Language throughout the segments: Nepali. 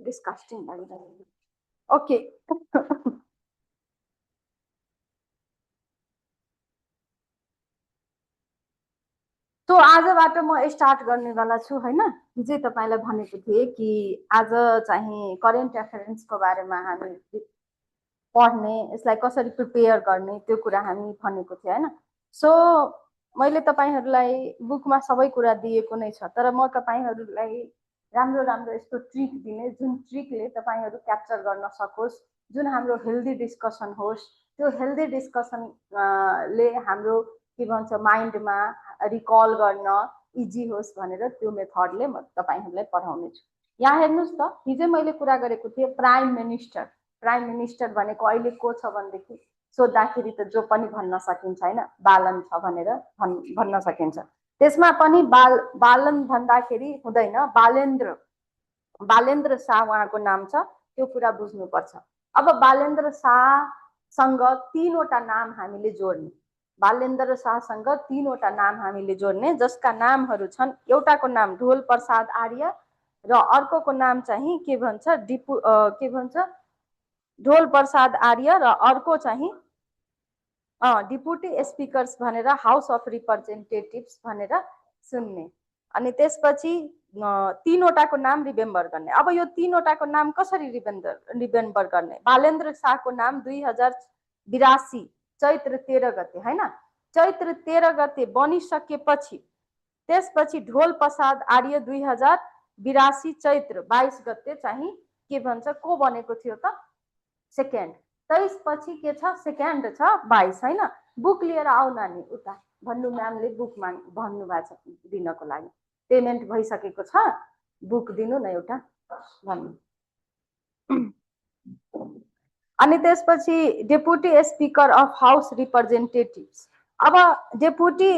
डिस्कस्टिङ लागिरहेको। ओके तो आजबाट म स्टार्ट गर्नेवाला छु हैन। हिजै तपाईलाई भनेको थिएँ कि आज चाहिँ करेन्ट एफेयर्सको बारेमा हामी पढ्ने, यसलाई कसरी प्रिपेयर गर्ने त्यो कुरा हामी भनेको थिएँ हैन। सो मैले तपाईहरूलाई बुकमा सबै कुरा दिएको नै छ, तर म तपाईहरूलाई राम्रो राम्रो यस्तो ट्रिक दिने जुन ट्रिकले तपाईहरू क्याप्चर गर्न सकोस्, जुन हाम्रो हेल्दी डिस्कसन होस्, त्यो हेल्दी डिस्कसन ले हाम्रो के भन्छ माइन्डमा रिकल गर्न इजी होस् भनेर त्यो मेथडले म तपाईहरूलाई पढाउने छु। यहाँ हेर्नुस् त, हिजो मैले कुरा गरेको थिएँ प्राइम मिनिस्टर। प्राइम मिनिस्टर भनेको अहिले को छ भनेदेखि सोद्धाखेरि त जो पनि भन्न सकिन्छ हैन, बालन छ भनेर भन्न सकिन्छ। त्यसमा पनि बालन भन्दाखेरि हुँदैन, बालेन्द्र बालेन्द्र शाह उहाँको नाम छ, त्यो कुरा बुझ्नुपर्छ। अब बालेन्द्र शाहसँग तीनवटा नाम हामीले जोड्ने, बालेन्द्र शाहसँग तीनवटा नाम हामीले जोड्ने, जसका नामहरू छन्, एउटाको नाम ढोल प्रसाद आर्य र अर्कोको नाम चाहिँ के भन्छ ढोल प्रसाद आर्य र अर्को चाहिँ डिपुटी स्पिकर्स भनेर हाउस अफ रिप्रेजेन्टेटिभ्स भनेर सुन्ने। अनि त्यसपछि तीनवटाको नाम रिमेम्बर गर्ने। अब यो तीनवटाको नाम कसरी रिमेम्बर गर्ने? बालेन्द्र शाहको नाम 2082 चैत्र 13 गते हैन, चैत्र 13 गते बनिसकेपछि त्यसपछि ढोल प्रसाद आर्य 2082 चैत्र 22 गते चाहिँ के भन्छ को बनेको थियो त? सेकेन्ड। 23 पछि के छ? सेकेन्ड छ 22 हैन। बुक लिएर आउ नानी उता भन्नु, म्यामले बुक भन्नु भएको छ दिनको लागि। पेमेन्ट भइसकेको छ, बुक दिनु न एउटा भन्नु। अनि त्यसपछि deputy speaker of house representatives. अब डेपुटी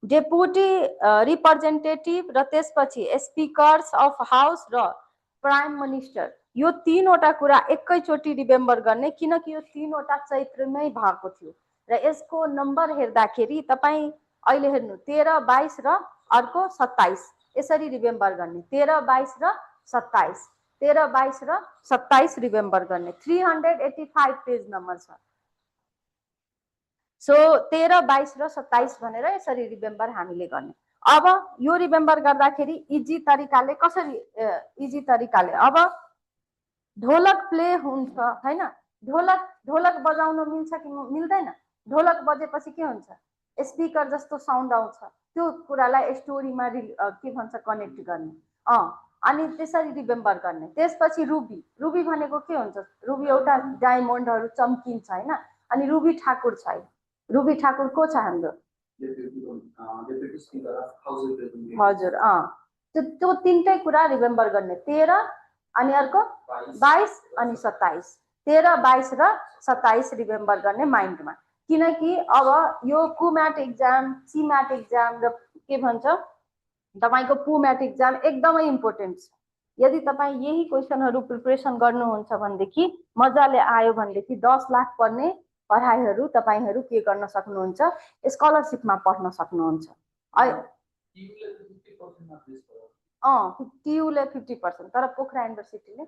रिप्रेजेन्टेटिभ र त्यसपछि स्पिकर्स अफ हाउस र प्राइम मिनिस्टर, यो तीनवटा कुरा एकैचोटि रिमेम्बर गर्ने, किनकि यो तीनवटा चैत्रमै भएको थियो र यसको नम्बर हेर्दाखेरि तपाईँ अहिले हेर्नु 13, 22 र अर्को 27 यसरी रिमेम्बर गर्ने। 13, 22 र 27, 13, 22 र 27 रिमेम्बर गर्ने। 385 पेज नम्बर छ। सो 13, 22 र 27 भनेर यसरी रिमेम्बर हामीले गर्ने। अब यो रिमेम्बर गर्दाखेरि इजी तरिकाले कसरी इजी तरिकाले, अब ढोलक प्ले हुन्छ हैन, ढोलक बजाउन मिल्छ कि मिल्दैन? ढोलक बजेपछि के हुन्छ? स्पिकर जस्तो साउन्ड आउँछ, त्यो कुरालाई स्टोरीमा के भन्छ कनेक्ट गर्ने। अनि त्यसरी रिमेम्बर गर्ने। त्यसपछि रुबी भनेको के हुन्छ? रुबी एउटा डायमन्डहरू चम्किन्छ हैन, अनि रुबी ठाकुर छ। रुबी ठाकुर को छ हाम्रो? हजुर त्यो तीनटै कुरा रिमेम्बर गर्ने। 13 अनि अर्को 22 अनि 27, 13, 22 र 27 रिमेम्बर गर्ने माइन्डमा। किनकि अब यो कुम्याट एक्जाम, सिम्याट एक्जाम र के भन्छ तपाईको पुम्याट एक्जाम एकदमै इम्पोर्टेन्ट छ। यदि तपाईँ यही क्वेसनहरू प्रिपरेसन गर्नुहुन्छ भनेदेखि, मजाले आयो भनेदेखि 10 लाख पर्ने पढाइहरू तपाईहरू के गर्न सक्नुहुन्छ? स्कलरसिपमा पढ्न सक्नुहुन्छ। टियुले 50%, तर पोखरा युनिभर्सिटीले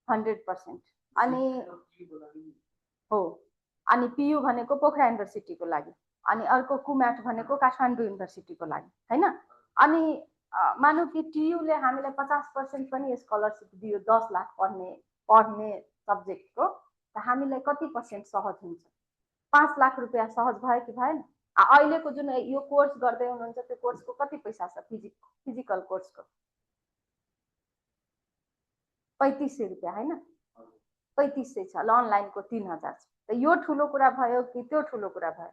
100%। अनि हो, अनि पियु भनेको पोखरा युनिभर्सिटीको लागि, अनि अर्को कुम्याट भनेको काठमाडौँ युनिभर्सिटीको लागि हैन। अनि मानौ कि टियुले हामीलाई 50% पनि स्कलरसिप दियो 10 लाख पढ्ने सब्जेक्टको, त हामीलाई कति पर्सेन्ट सहज हुन्छ? 5 लाख रुपियाँ सहज भयो कि भएन? अहिलेको जुन यो कोर्स गर्दै हुनुहुन्छ त्यो कोर्सको कति पैसा छ? फिजिकल कोर्सको 3500 रुपियाँ हैन, 3500 छ। ल अनलाइनको 3000 छ। त यो ठुलो कुरा भयो कि त्यो ठुलो कुरा भयो?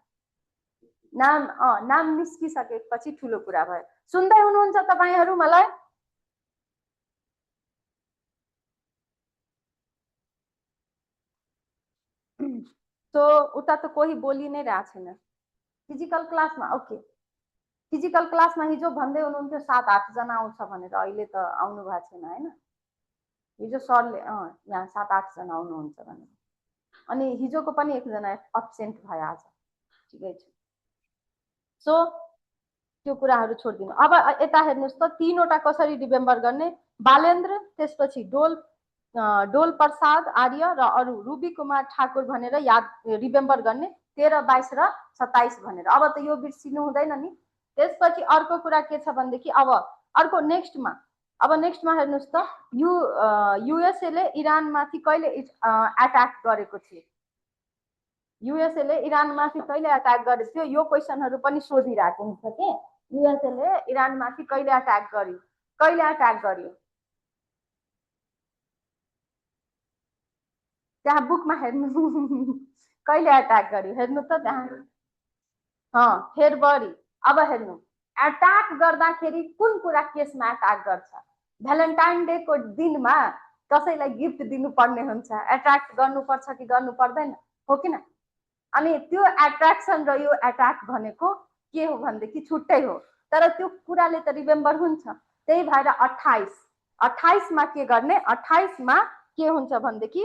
नाम निस्किसकेपछि ठुलो कुरा भयो। सुन्दै हुनुहुन्छ तपाईहरु मलाई? तो उता त कोही बोली नै रहेको छैन। फिजिकल क्लासमा ओके, फिजिकल क्लासमा हिजो भन्दै हुनुहुन्थ्यो 7-8 जना आउँछ भनेर, अहिले त आउनु भएको छैन हैन। हिजो सरले यहाँ 7-8 जना आउनुहुन्छ भनेर, अनि हिजोको पनि एकजना अब्सेन्ट भयो आज। ठिकै छ। सो त्यो कुराहरू छोडिदिनु। अब यता हेर्नुहोस् त, तीनवटा कसरी रिमेम्बर गर्ने, बालेन्द्र, त्यसपछि डोल प्रसाद आर्य र अरू रुबी कुमार ठाकुर भनेर याद रिमेम्बर गर्ने, 13, 22 र 27 भनेर। अब त यो बिर्सिनु हुँदैन नि। त्यसपछि अर्को कुरा के छ भनेदेखि अब अर्को नेक्स्टमा हेर्नुहोस् त, युएसएले इरानमाथि कहिले एट्याक गरेको थियो, युएसएले इरानमाथि कहिले एट्याक गरेको थियो, यो क्वेसनहरू पनि सोधिरहेको हुन्छ के। युएसएले इरानमाथि कहिले एट्याक गर्यो, त्यहाँ बुकमा हेर्नु कहिले एट्याक गर्यो हेर्नु त त्यहाँ, फेब्रुअरी। अब हेर्नु, एट्याक गर्दाखेरि कुन कुरा केसमा एट्याक गर्छ, भ्यालेन्टाइन डेको दिनमा कसैलाई गिफ्ट दिनुपर्ने हुन्छ, एट्याक गर्नुपर्छ कि गर्नु पर्दैन, हो कि न। अनि त्यो एट्र्याक्सन र यो एट्याक भनेको के हो भनेदेखि छुट्टै हो, तर त्यो कुराले त रिमेम्बर हुन्छ। त्यही भएर 28मा के गर्ने, 28मा के हुन्छ भनेदेखि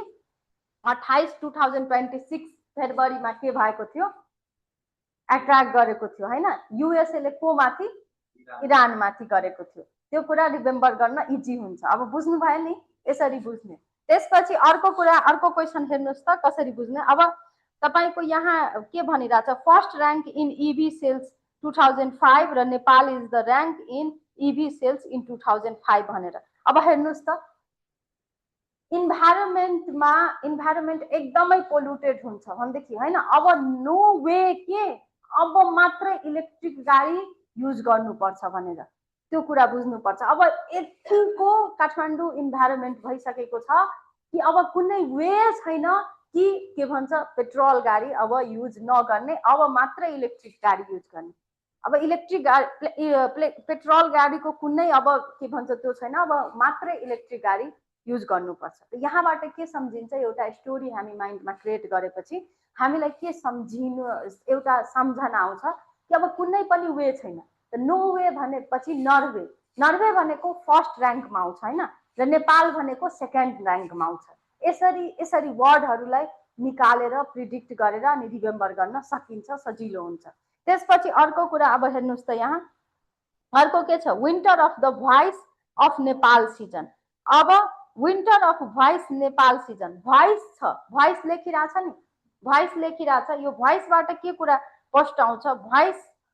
28 2026 फेब्रुअरीमा के भएको थियो, एट्याक गरेको थियो हैन, युएसएले को माथि, इरानमाथि गरेको थियो। त्यो कुरा रिमेम्बर गर्न इजी हुन्छ। अब बुझ्नु भयो नि, यसरी बुझ्ने। त्यसपछि अर्को क्वेसन हेर्नुहोस् त कसरी बुझ्ने। अब तपाईको यहाँ के भनिरहेछ, first rank in EV sales 2005 र Nepal is the rank in EV sales in 2005 भनेर। अब हेर्नुहोस् त, इन्भाइरोमेन्ट एकदमै पोल्युटेड हुन्छ भनेदेखि हैन, अब नो वे के अब मात्र इलेक्ट्रिक गाडी युज गर्नुपर्छ भनेर त्यो कुरा बुझ्नुपर्छ। अब यतिको काठमाडौँ इन्भाइरोमेन्ट भइसकेको छ कि अब कुनै वे छैन कि के भन्छ पेट्रोल गाडी अब युज नगर्ने, अब मात्र इलेक्ट्रिक गाडी युज गर्ने। अब इलेक्ट्रिक गाडी पेट्रोल गाडीको कुनै अब के भन्छ त्यो छैन, अब मात्र इलेक्ट्रिक गाडी युज गर्नुपर्छ। यहाँबाट के सम्झिन्छ, एउटा स्टोरी हामी माइन्डमा क्रिएट गरेपछि हामीलाई के सम्झिनु, एउटा सम्झना आउँछ कि अब कुनै पनि वे छैन। नो वे भनेपछि नर्वे भनेको फर्स्ट र्याङ्कमा आउँछ हैन, र नेपाल भनेको सेकेन्ड र्याङ्कमा आउँछ। यसरी वर्डहरूलाई निकालेर प्रिडिक्ट गरेर अनि रिमेम्बर गर्न सकिन्छ, सजिलो हुन्छ। त्यसपछि अर्को कुरा अब हेर्नुहोस् त, यहाँ अर्को के छ, winter of the voice of Nepal season. अब winter of voice Nepal season, voice छ, भोइस लेखिरहेछ नि, भोइस लेखिरहेछ। यो भोइसबाट के कुरा फर्स्ट आउँछ,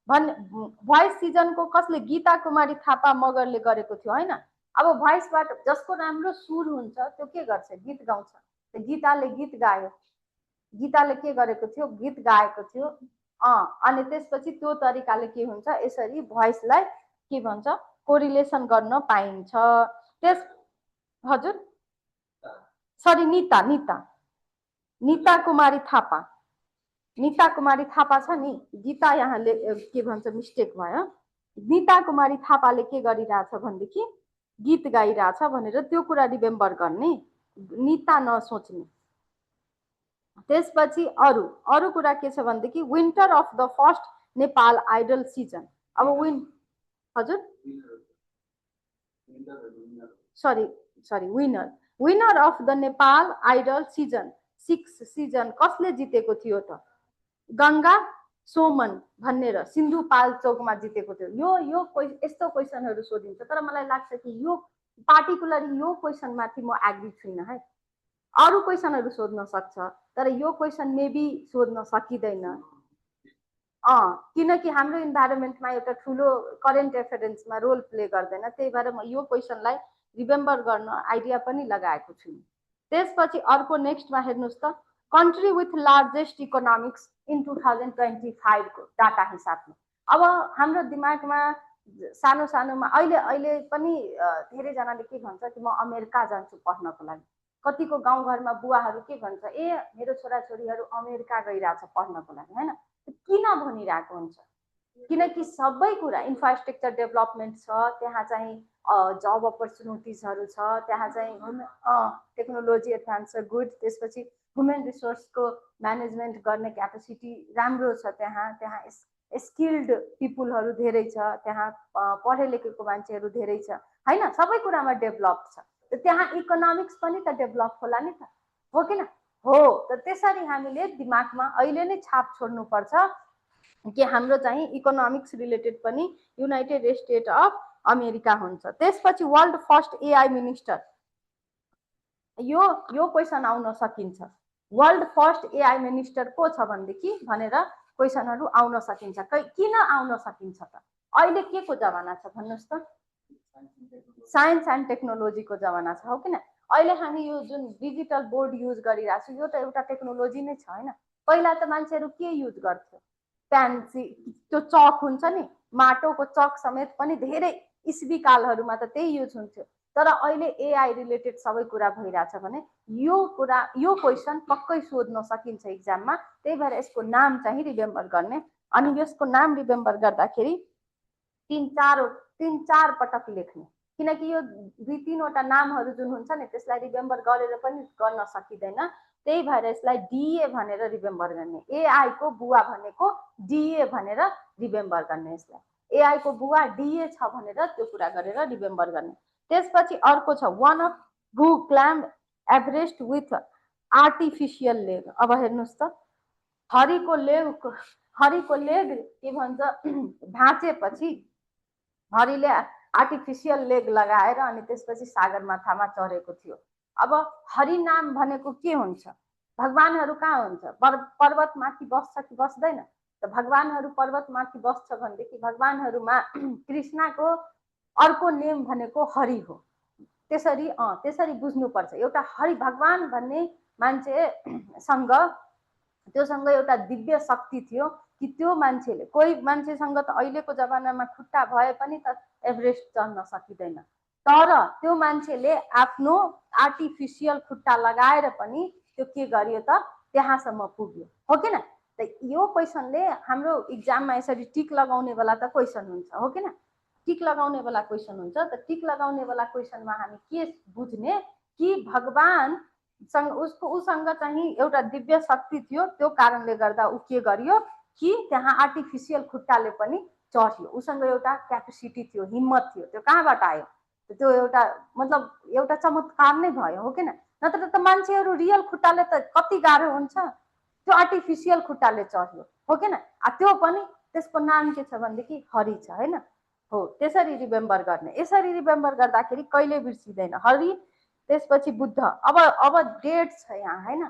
भोइस सिजनको कसले, गीता कुमारी थापा मगरले गरेको थियो हैन। अब भोइसबाट जसको राम्रो सुर हुन्छ त्यो के गर्छ, गीत गाउँछ। गीताले गीत गायो, गीताले के गरेको थियो, गीत गाएको थियो। अनि त्यसपछि त्यो तरिकाले के हुन्छ, यसरी भोइसलाई के भन्छ कोरिलेसन गर्न पाइन्छ। त्यस हजुर सरी नीता कुमारी थापा छ नि, गीता यहाँले के भन्छ मिस्टेक भयो। नीता कुमारी थापाले के गरिरहेछ भनेदेखि गीत गाइरहेछ भनेर त्यो कुरा रिमेम्बर गर्ने, नीता नसोच्ने। त्यसपछि अरू कुरा के छ भनेदेखि winner of the first Nepal idol season. अब हजुर sorry winner of the Nepal idol season 6 season कसले जितेको थियो त, गंगा सोमन भनेर सिन्धुपाल्चोकमा जितेको थियो। यो यस्तो क्वेसनहरू सोधिन्छ, तर मलाई लाग्छ कि यो पार्टिकुलरली यो क्वेसनमाथि म एग्री छुइनँ है। अरू क्वेसनहरू सोध्न सक्छ तर यो क्वेसन मेबी सोध्न सकिँदैन, किनकि हाम्रो इन्भाइरोमेन्टमा एउटा ठुलो करेन्ट एफेयर्समा रोल प्ले गर्दैन। त्यही भएर म यो क्वेसनलाई रिमेम्बर गर्न आइडिया पनि लगाएको छु। त्यसपछि अर्को नेक्स्टमा हेर्नुहोस् त, country with largest economics in 2025 को डाटा हिसाबले। अब हाम्रो दिमागमा सानोमा अहिले पनि धेरैजनाले के भन्छ कि म अमेरिका जान्छु पढ्नको लागि। कतिको गाउँघरमा बुवाहरू के भन्छ, ए मेरो छोराछोरीहरू अमेरिका गइरहेछ पढ्नको लागि हैन। किन भनिरहेको हुन्छ, किनकि सबै कुरा इन्फ्रास्ट्रक्चर डेभलपमेन्ट छ, त्यहाँ चाहिँ जब अपर्च्युनिटिजहरू छ, त्यहाँ चाहिँ टेक्नोलोजी एडभान्स छ, गुड। त्यसपछि ह्युमन रिसोर्सको म्यानेजमेन्ट गर्ने क्यापेसिटी राम्रो छ, त्यहाँ स्किल्ड पिपुलहरू धेरै छ, त्यहाँ पढे लेखेको मान्छेहरू धेरै छ हैन, सबै कुरामा डेभलप छ। त्यहाँ इकोनोमिक्स पनि त डेभलप होला नि त, हो कि न? हो। त त्यसरी हामीले दिमागमा अहिले नै छाप छोड्नुपर्छ कि हाम्रो चाहिँ इकोनोमिक्स रिलेटेड पनि युनाइटेड स्टेट अफ अमेरिका हुन्छ। त्यसपछि वर्ल्ड फर्स्ट एआई मिनिस्टर, यो क्वेसन आउन सकिन्छ। वर्ल्ड फर्स्ट एआई मिनिस्टर को छ भनेदेखि भनेर क्वेसनहरू आउन सकिन्छ। किन आउन सकिन्छ त? अहिले के को जमाना छ भन्नुहोस् त? साइन्स एन्ड टेक्नोलोजीको जमाना छ, हो किन? अहिले हामी यो जुन डिजिटल बोर्ड युज गरिरहेको छौँ यो त एउटा टेक्नोलोजी नै छ होइन। पहिला त मान्छेहरू के युज गर्थ्यो? पेन्सिल, त्यो चक हुन्छ नि, माटोको चक समेत पनि धेरै इस्वी कालहरूमा त त्यही युज हुन्थ्यो। तर अहिले एआई रिलेटेड सबै कुरा भइरहेछ भने यो क्वेसन पक्कै सोध्न सकिन्छ इक्जाममा। त्यही भएर यसको नाम चाहिँ रिमेम्बर गर्ने। अनि यसको नाम रिमेम्बर गर्दाखेरि तीन चार पटक लेख्ने, किनकि यो 2-3वटा नामहरू जुन हुन्छ नि त्यसलाई रिमेम्बर गरेर पनि गर्न सकिँदैन। त्यही भएर यसलाई डिए भनेर रिमेम्बर गर्ने। एआई को बुवा भनेको डिए भनेर रिमेम्बर गर्ने। यसलाई एआई को बुवा डिए छ भनेर त्यो कुरा गरेर रिमेम्बर गर्ने। त्यसपछि अर्को छ one of who climb Everest with artificial leg. अब हेर्नुहोस् त, हरीको लेग के भन्छ भाँचेपछि हरीले आर्टिफिसियल लेग लगाएर अनि त्यसपछि सगरमाथामा चढेको थियो। अब हरि नाम भनेको के हुन्छ? भगवानहरू कहाँ हुन्छ? पर्वतमाथि बस्छ कि बस्दैन? त भगवानहरू पर्वतमाथि बस्छ भनेदेखि भगवानहरूमा कृष्णको अर्को नेम भनेको हरि हो। त्यसरी बुझ्नुपर्छ। एउटा हरि भगवान भन्ने मान्छेसँग त्योसँग एउटा दिव्य शक्ति थियो कि त्यो मान्छेले, कोही मान्छेसँग त अहिलेको जमानामा खुट्टा भए पनि त एभरेस्ट चढ्न सकिँदैन, तर त्यो मान्छेले आफ्नो आर्टिफिसियल खुट्टा लगाएर पनि त्यो के गर्यो त त्यहाँसम्म पुग्यो, हो किन? त यो क्वेसनले हाम्रो इक्जाममा यसरी टिक लगाउने बेला त क्वेसन हुन्छ, हो किन? टिक लगाउने बेला क्वेसन हुन्छ। त टिक लगाउने बेला क्वेसनमा हामी के बुझ्ने कि भगवान उसँग चाहिँ एउटा दिव्य शक्ति थियो, त्यो कारणले गर्दा ऊ के गर्यो कि त्यहाँ आर्टिफिसियल खुट्टाले पनि चढ्यो। उसँग एउटा क्यापेसिटी थियो, हिम्मत थियो। त्यो कहाँबाट आयो? त्यो एउटा मतलब एउटा चमत्कार नै भयो, हो किन? नत्र त मान्छेहरू रियल खुट्टाले त कति गाह्रो हुन्छ, त्यो आर्टिफिसियल खुट्टाले चढ्यो, हो किन? त्यो पनि त्यसको नाम के छ भनेदेखि हरि छ होइन। हो, त्यसरी रिमेम्बर गर्ने। यसरी रिमेम्बर गर्दाखेरि कहिले बिर्सिँदैन हरि। त्यसपछि बुद्ध। अब डेट छ यहाँ होइन।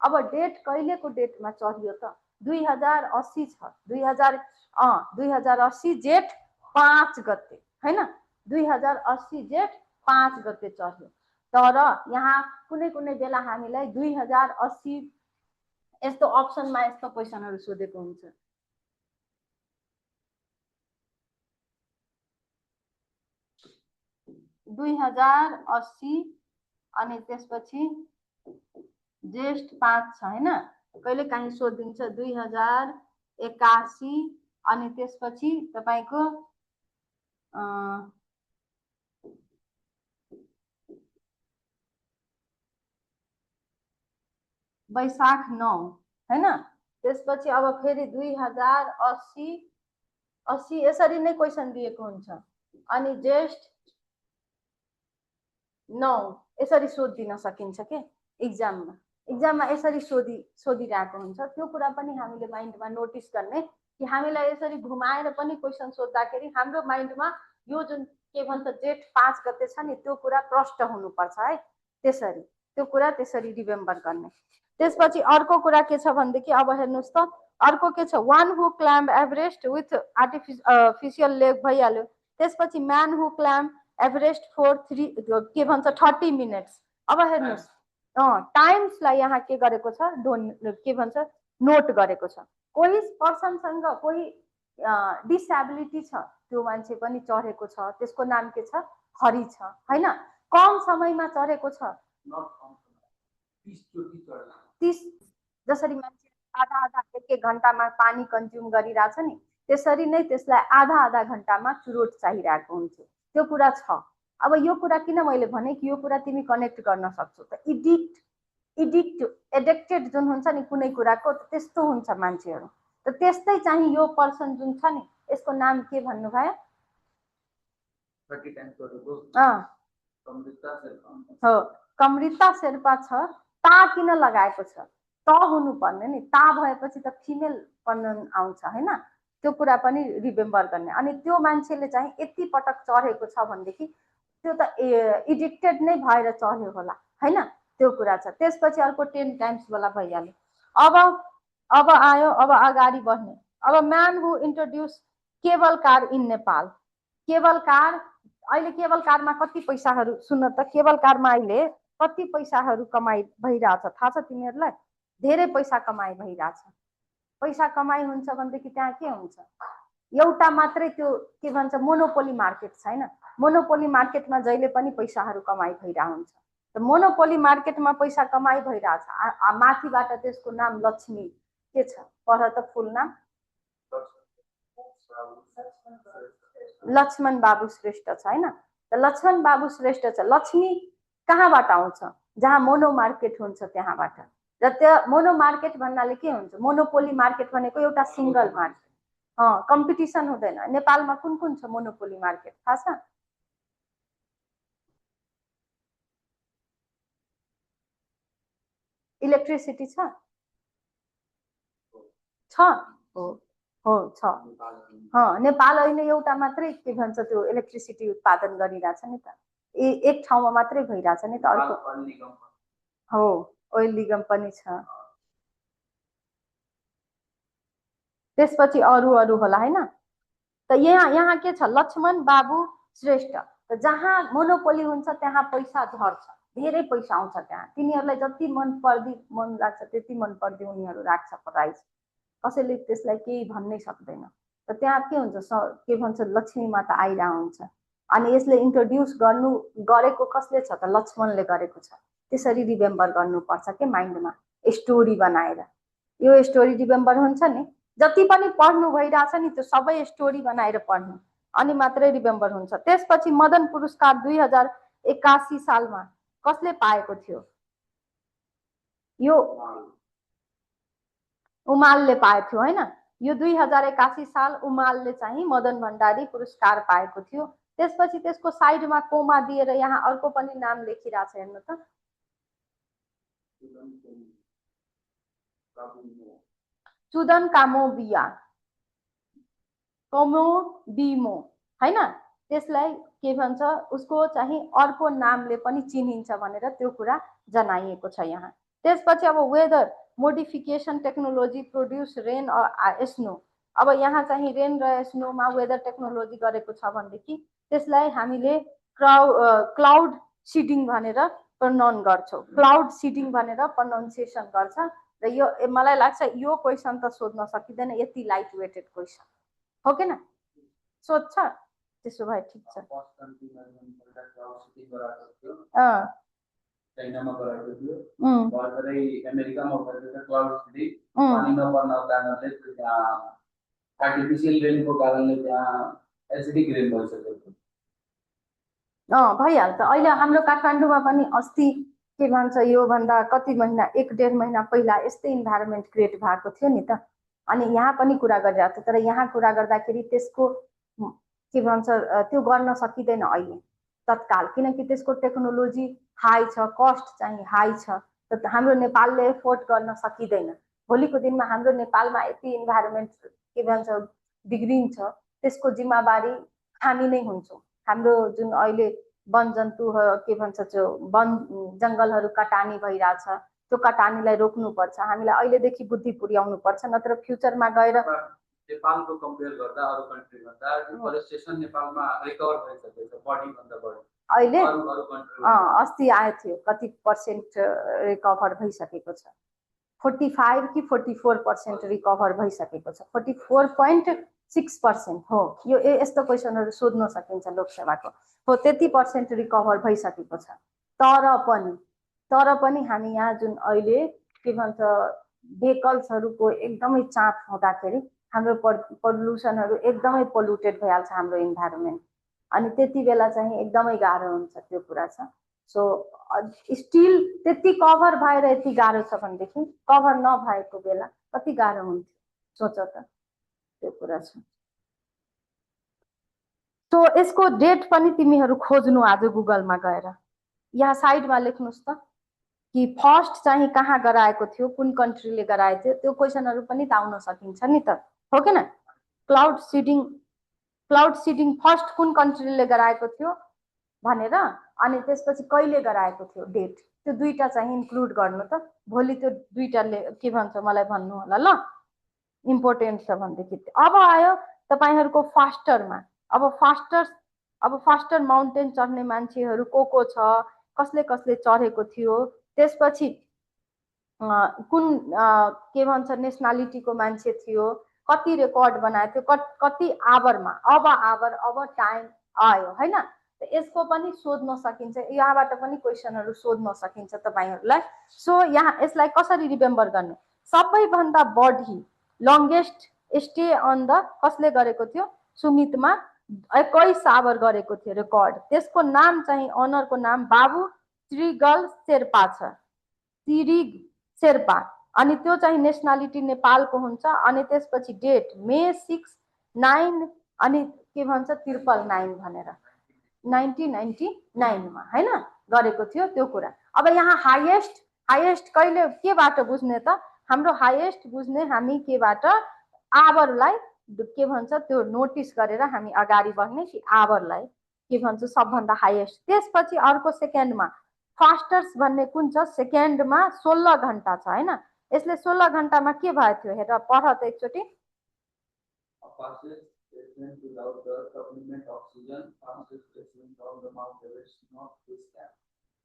अब डेट कहिलेको डेटमा चढियो त? 2080 छ। 2080 जेठ 5 गते होइन। 2080 जेठ 5 गते चढ्यो। तर यहाँ कुनै कुनै बेला हामीलाई 2080 यस्तो अप्सनमा यस्तो क्वेसनहरू सोधेको हुन्छ। दुई 2080 अनि त्यसपछि जेठ 5 छ होइन। कहिले काहीँ सोधिन्छ 2081 अनि त्यसपछि तपाईको वैशाख 9 होइन। त्यसपछि अब फेरि 2080 यसरी नै क्वेसन दिएको हुन्छ। अनि जेठ 9 यसरी सोधिदिन सकिन्छ के इक्जाममा यसरी सोधिरहेको हुन्छ। त्यो कुरा पनि हामीले माइन्डमा नोटिस गर्ने कि हामीलाई यसरी घुमाएर पनि क्वेसन सोद्धाखेरि हाम्रो माइन्डमा यो जुन के भन्छ जेठ 5 गते छ नि त्यो कुरा प्रष्ट हुनुपर्छ है। त्यसरी त्यो कुरा त्यसरी रिमेम्बर गर्ने। त्यसपछि अर्को कुरा के छ भनेदेखि अब हेर्नुहोस् त, अर्को के छ one who climb Everest with artificial leg भइहाल्यो। त्यसपछि man who climb Everest for 3 के भन्छ 30 मिनट्स। अब हेर्नुहोस् टाइम्सलाई यहाँ के गरेको छ के भन्छ नोट गरेको छ। कोही पर्सनसँग कोही डिसेबिलिटी छ, त्यो मान्छे पनि चढेको छ, त्यसको नाम के छ हरि छ होइन। कम समयमा चढेको छ 30 जसरी मान्छे आधा 1 घन्टामा पानी कन्ज्युम गरिरहेछ नि त्यसरी नै त्यसलाई आधा घन्टामा चुरोट चाहिरहेको हुन्छ। त्यो कुरा छ। अब यो कुरा किन मैले भने कि यो कुरा तिमी कनेक्ट गर्न सक्छौ त एडिक्टेड जुन हुन्छ नि कुनै कुराको त्यस्तो हुन्छ मान्छेहरू। त त्यस्तै चाहिँ यो पर्सन जुन छ नि यसको नाम के भन्नुभयो? हो, कमृता शेर्पा छ। ता किन लगाएको छ? त हुनुपर्ने नि, ता भएपछि त फिमेल प्रनाउन आउँछ होइन। त्यो कुरा पनि रिमेम्बर गर्ने। अनि त्यो मान्छेले चाहिँ यति पटक चढेको छ भनेदेखि त्यो त एडिक्टेड नै भएर चढ्यो होला हैन, त्यो कुरा छ। त्यसपछि अर्को 10 टाइम्स वाला भइहाल्यो। अब आयो, अब अगाडि बढ्ने। अब man who introduce cable car in Nepal. Cable car, अहिले केबल कारमा कति पैसाहरू, सुन्न त, केबल कारमा अहिले कति पैसाहरू कमाइ भइरहेछ थाहा छ तिमीहरूलाई? धेरै पैसा कमाइ भइरहेछ। पैसा कमाइ हुन्छ भनेदेखि त्यहाँ के हुन्छ, एउटा मात्रै त्यो के भन्छ मोनोपोली मार्केट छैन। मोनोपोली मार्केटमा जहिले पनि पैसाहरू कमाइ भइरहेको हुन्छ। त मोनोपोली मार्केटमा पैसा कमाइ भइरहेछ। माथिबाट त्यसको नाम लक्ष्मी के छ, पढ त फुल नाम? लक्ष्मण बाबु श्रेष्ठ छ हैन। त लक्ष्मण बाबु श्रेष्ठ छ। लक्ष्मी कहाँबाट आउँछ? जहाँ मोनो मार्केट हुन्छ त्यहाँबाट। र त्यो मोनो मार्केट भन्नाले के हुन्छ? मोनोपोली मार्केट भनेको एउटा सिंगल मार्केट, कम्पिटिसन हुँदैन। नेपालमा कुन कुन छ मोनोपोली मार्केट थाहा छ? इलेक्ट्रिसिटी छ हो छ। नेपाल अहिले एउटा मात्रै के भन्छ त्यो इलेक्ट्रिसिटी उत्पादन गरिरहेछ नि त, एक ठाउँमा मात्रै भइरहेछ नि त। अर्को हो, ओइल निगम पनि छ। त्यसपछि अरू अरू होला हैन। त यहाँ के छ? लक्ष्मण बाबु श्रेष्ठ। त जहाँ मोनोपोली हुन्छ त्यहाँ पैसा झर्छ, धेरै पैसा आउँछ त्यहाँ। तिनीहरूलाई जति मन लाग्छ त्यति मन पर्दी उनीहरू राख्छ प्राइस, कसैले त्यसलाई केही भन्नै सक्दैन। त त्यहाँ के हुन्छ, के भन्छ लक्ष्मी माता आइरहेको हुन्छ। अनि यसले इन्ट्रोड्युस गरेको कसले छ त? लक्ष्मणले गरेको छ। त्यसरी रिमेम्बर गर्नुपर्छ के माइन्डमा, स्टोरी बनाएर। यो स्टोरी रिमेम्बर हुन्छ नि, जति पनि पढ्नु भइरहेछ नि त्यो सबै स्टोरी बनाएर पढ्नु, अनि मात्रै रिमेम्बर हुन्छ। त्यसपछि मदन पुरस्कार 2081 सालमा कसले पाएको थियो? यो उमालले पाएको थियो हैन। यो 2081 साल उमालले चाहिँ मदन भण्डारी पुरस्कार पाएको थियो। त्यसपछि त्यसको साइडमा कोमा दिएर यहाँ अर्को पनि नाम लेखिरहेछ, हेर्नु त। चुदन कामोबिया, कमोबिमो हैन। त्यसलाई के भन्छ, उसको चाहिँ अर्को नामले पनि चिनिन्छ भनेर त्यो कुरा जनाइएको छ यहाँ। त्यसपछि अब weather modification technology produce rain snow. अब यहाँ चाहिँ रेन र स्नोमा वेदर टेक्नोलोजी गरेको छ भनेदेखि त्यसलाई हामीले क्लाउड सिडिङ भनेर प्रनाउन्स गर्छौँ, क्लाउड सिडिङ भनेर प्रनाउन्सिएसन गर्छ। र यो मलाई लाग्छ यो क्वेसन त सोध्न सकिँदैन, यति लाइट वेटेड क्वेसन हो कि न? सोध्छ? त्यसो भए ठिक छ। चाइनामा गराएको थियो, भर्खरै अमेरिकामा भएको क्लाउड सिटी, पानी नपर्न कारणले त्यहाँ आर्टिफिसियल रेनको कारणले त्यहाँ एसिडिक रेन भइसकेको थियो। भइहाल्छ। अहिले हाम्रो काठमाडौँमा पनि अस्ति के भन्छ यो भन्दा कति महिना, 1-1.5 महिना पहिला यस्तै इन्भाइरोमेन्ट क्रिएट भएको थियो नि त। अनि यहाँ पनि कुरा गरिरहेको थियो, तर यहाँ कुरा गर्दाखेरि त्यसको के भन्छ त्यो गर्न सकिँदैन अहिले तत्काल, किनकि त्यसको टेक्नोलोजी हाई छ, कस्ट चाहिँ हाई छ। त हाम्रो नेपालले एफोर्ड गर्न सकिँदैन। भोलिको दिनमा हाम्रो नेपालमा यति इन्भाइरोमेन्ट के भन्छ बिग्रिन्छ, त्यसको जिम्मेवारी हामी नै हुन्छौँ। हाम्रो जुन अहिले वन जन्तु के भन्छ त्यो वन जङ्गलहरू कटानी भइरहेछ, त्यो कटानीलाई रोक्नुपर्छ। हामीलाई अहिलेदेखि बुद्धि पुर्याउनुपर्छ, नत्र फ्युचरमा गएर नेपालको कम्पेयर गर्दा अरू कन्ट्री भन्दा डिफरेस्टेसन नेपालमा रिकभर भइसकेको छ बढी भन्दा बढी। अहिले अस्ति आएको थियो कति पर्सेन्ट रिकभर भइसकेको छ, 45 कि 44% रिकभर भइसकेको छ, 44.6% हो। यो यस्तो क्वेसनहरू सोध्न सकिन्छ लोकसेवाको, हो त्यति % रिकभर भइसकेको छ। तर पनि हामी यहाँ जुन अहिले के भन्छ भेहिकल्सहरूको एकदमै चाप हुँदाखेरि हाम्रो पल्युसनहरू एकदमै पोल्युटेड भइहाल्छ हाम्रो इन्भाइरोमेन्ट। अनि त्यति बेला चाहिँ एकदमै गाह्रो हुन्छ, त्यो कुरा छ। सो स्टिल त्यति कभर भएर यति गाह्रो छ भनेदेखि कभर नभएको बेला कति गाह्रो हुन्थ्यो, सोच त, त्यो कुरा छ। सो यसको डेट पनि तिमीहरू खोज्नु आज गुगलमा गएर, यहाँ साइडमा लेख्नुहोस् त कि फर्स्ट चाहिँ कहाँ गराएको थियो, कुन कन्ट्रीले गराएको थियो, त्यो क्वेसनहरू पनि त आउन सकिन्छ नि त, हो कि न? क्लाउड सिडिङ फर्स्ट कुन कन्ट्रीले गराएको थियो भनेर, अनि त्यसपछि कहिले गराएको थियो डेट, त्यो दुईटा चाहिँ इन्क्लुड गर्नु त। भोलि त्यो दुईटाले के भन्छ मलाई भन्नु होला ल, इम्पोर्टेन्ट छ भनेदेखि। अब आयो तपाईहरुको फास्टरमा। अब फास्टर माउन्टेन चढ्ने मान्छेहरू को छ, कसले कसले चढेको थियो, त्यसपछि कुन के भन्छ नेसनालिटीको मान्छे थियो, कति रेकर्ड बनाएको थियो, कति आवरमा, अब टाइम आयो हैन। यसको पनि सोध्न सकिन्छ, यहाँबाट पनि क्वेशनहरु सोध्न सकिन्छ तपाईहरुलाई। सो यहाँ यसलाई कसरी रिमेम्बर गर्ने, सबैभन्दा बढी लंगेस्ट स्टे अन द कसले गरेको थियो, सुमितमा 21 आवर गरेको थियो रेकर्ड। त्यसको नाम चाहिँ अनरको नाम बाबु त्रिगल शेर्पा छ, तिरिग शेर्पा, अनि त्यो चाहिँ नेसनालिटी नेपालको हुन्छ। अनि त्यसपछि डेट मे 6, 9 अनि के भन्छ 999 भनेर 1999 मा हैन गरेको थियो त्यो कुरा। अब यहाँ हाईएस्ट कहिले केबाट बुझ्ने त, हाम्रो हाईएस्ट बुझ्ने हामी केबाट, आवरलाई के भन्छ त्यो नोटिस गरेर हामी अगाडि बढ्ने कि आवरलाई के भन्छ सबभन्दा हाईएस्ट। त्यसपछि अर्को सेकेन्डमा फास्टर्स भन्ने कुन छ, सेकेन्डमा 16 घण्टा छ हैन। यसले 16 घण्टामा के भयो थियो हेर, पढ त एकचोटी।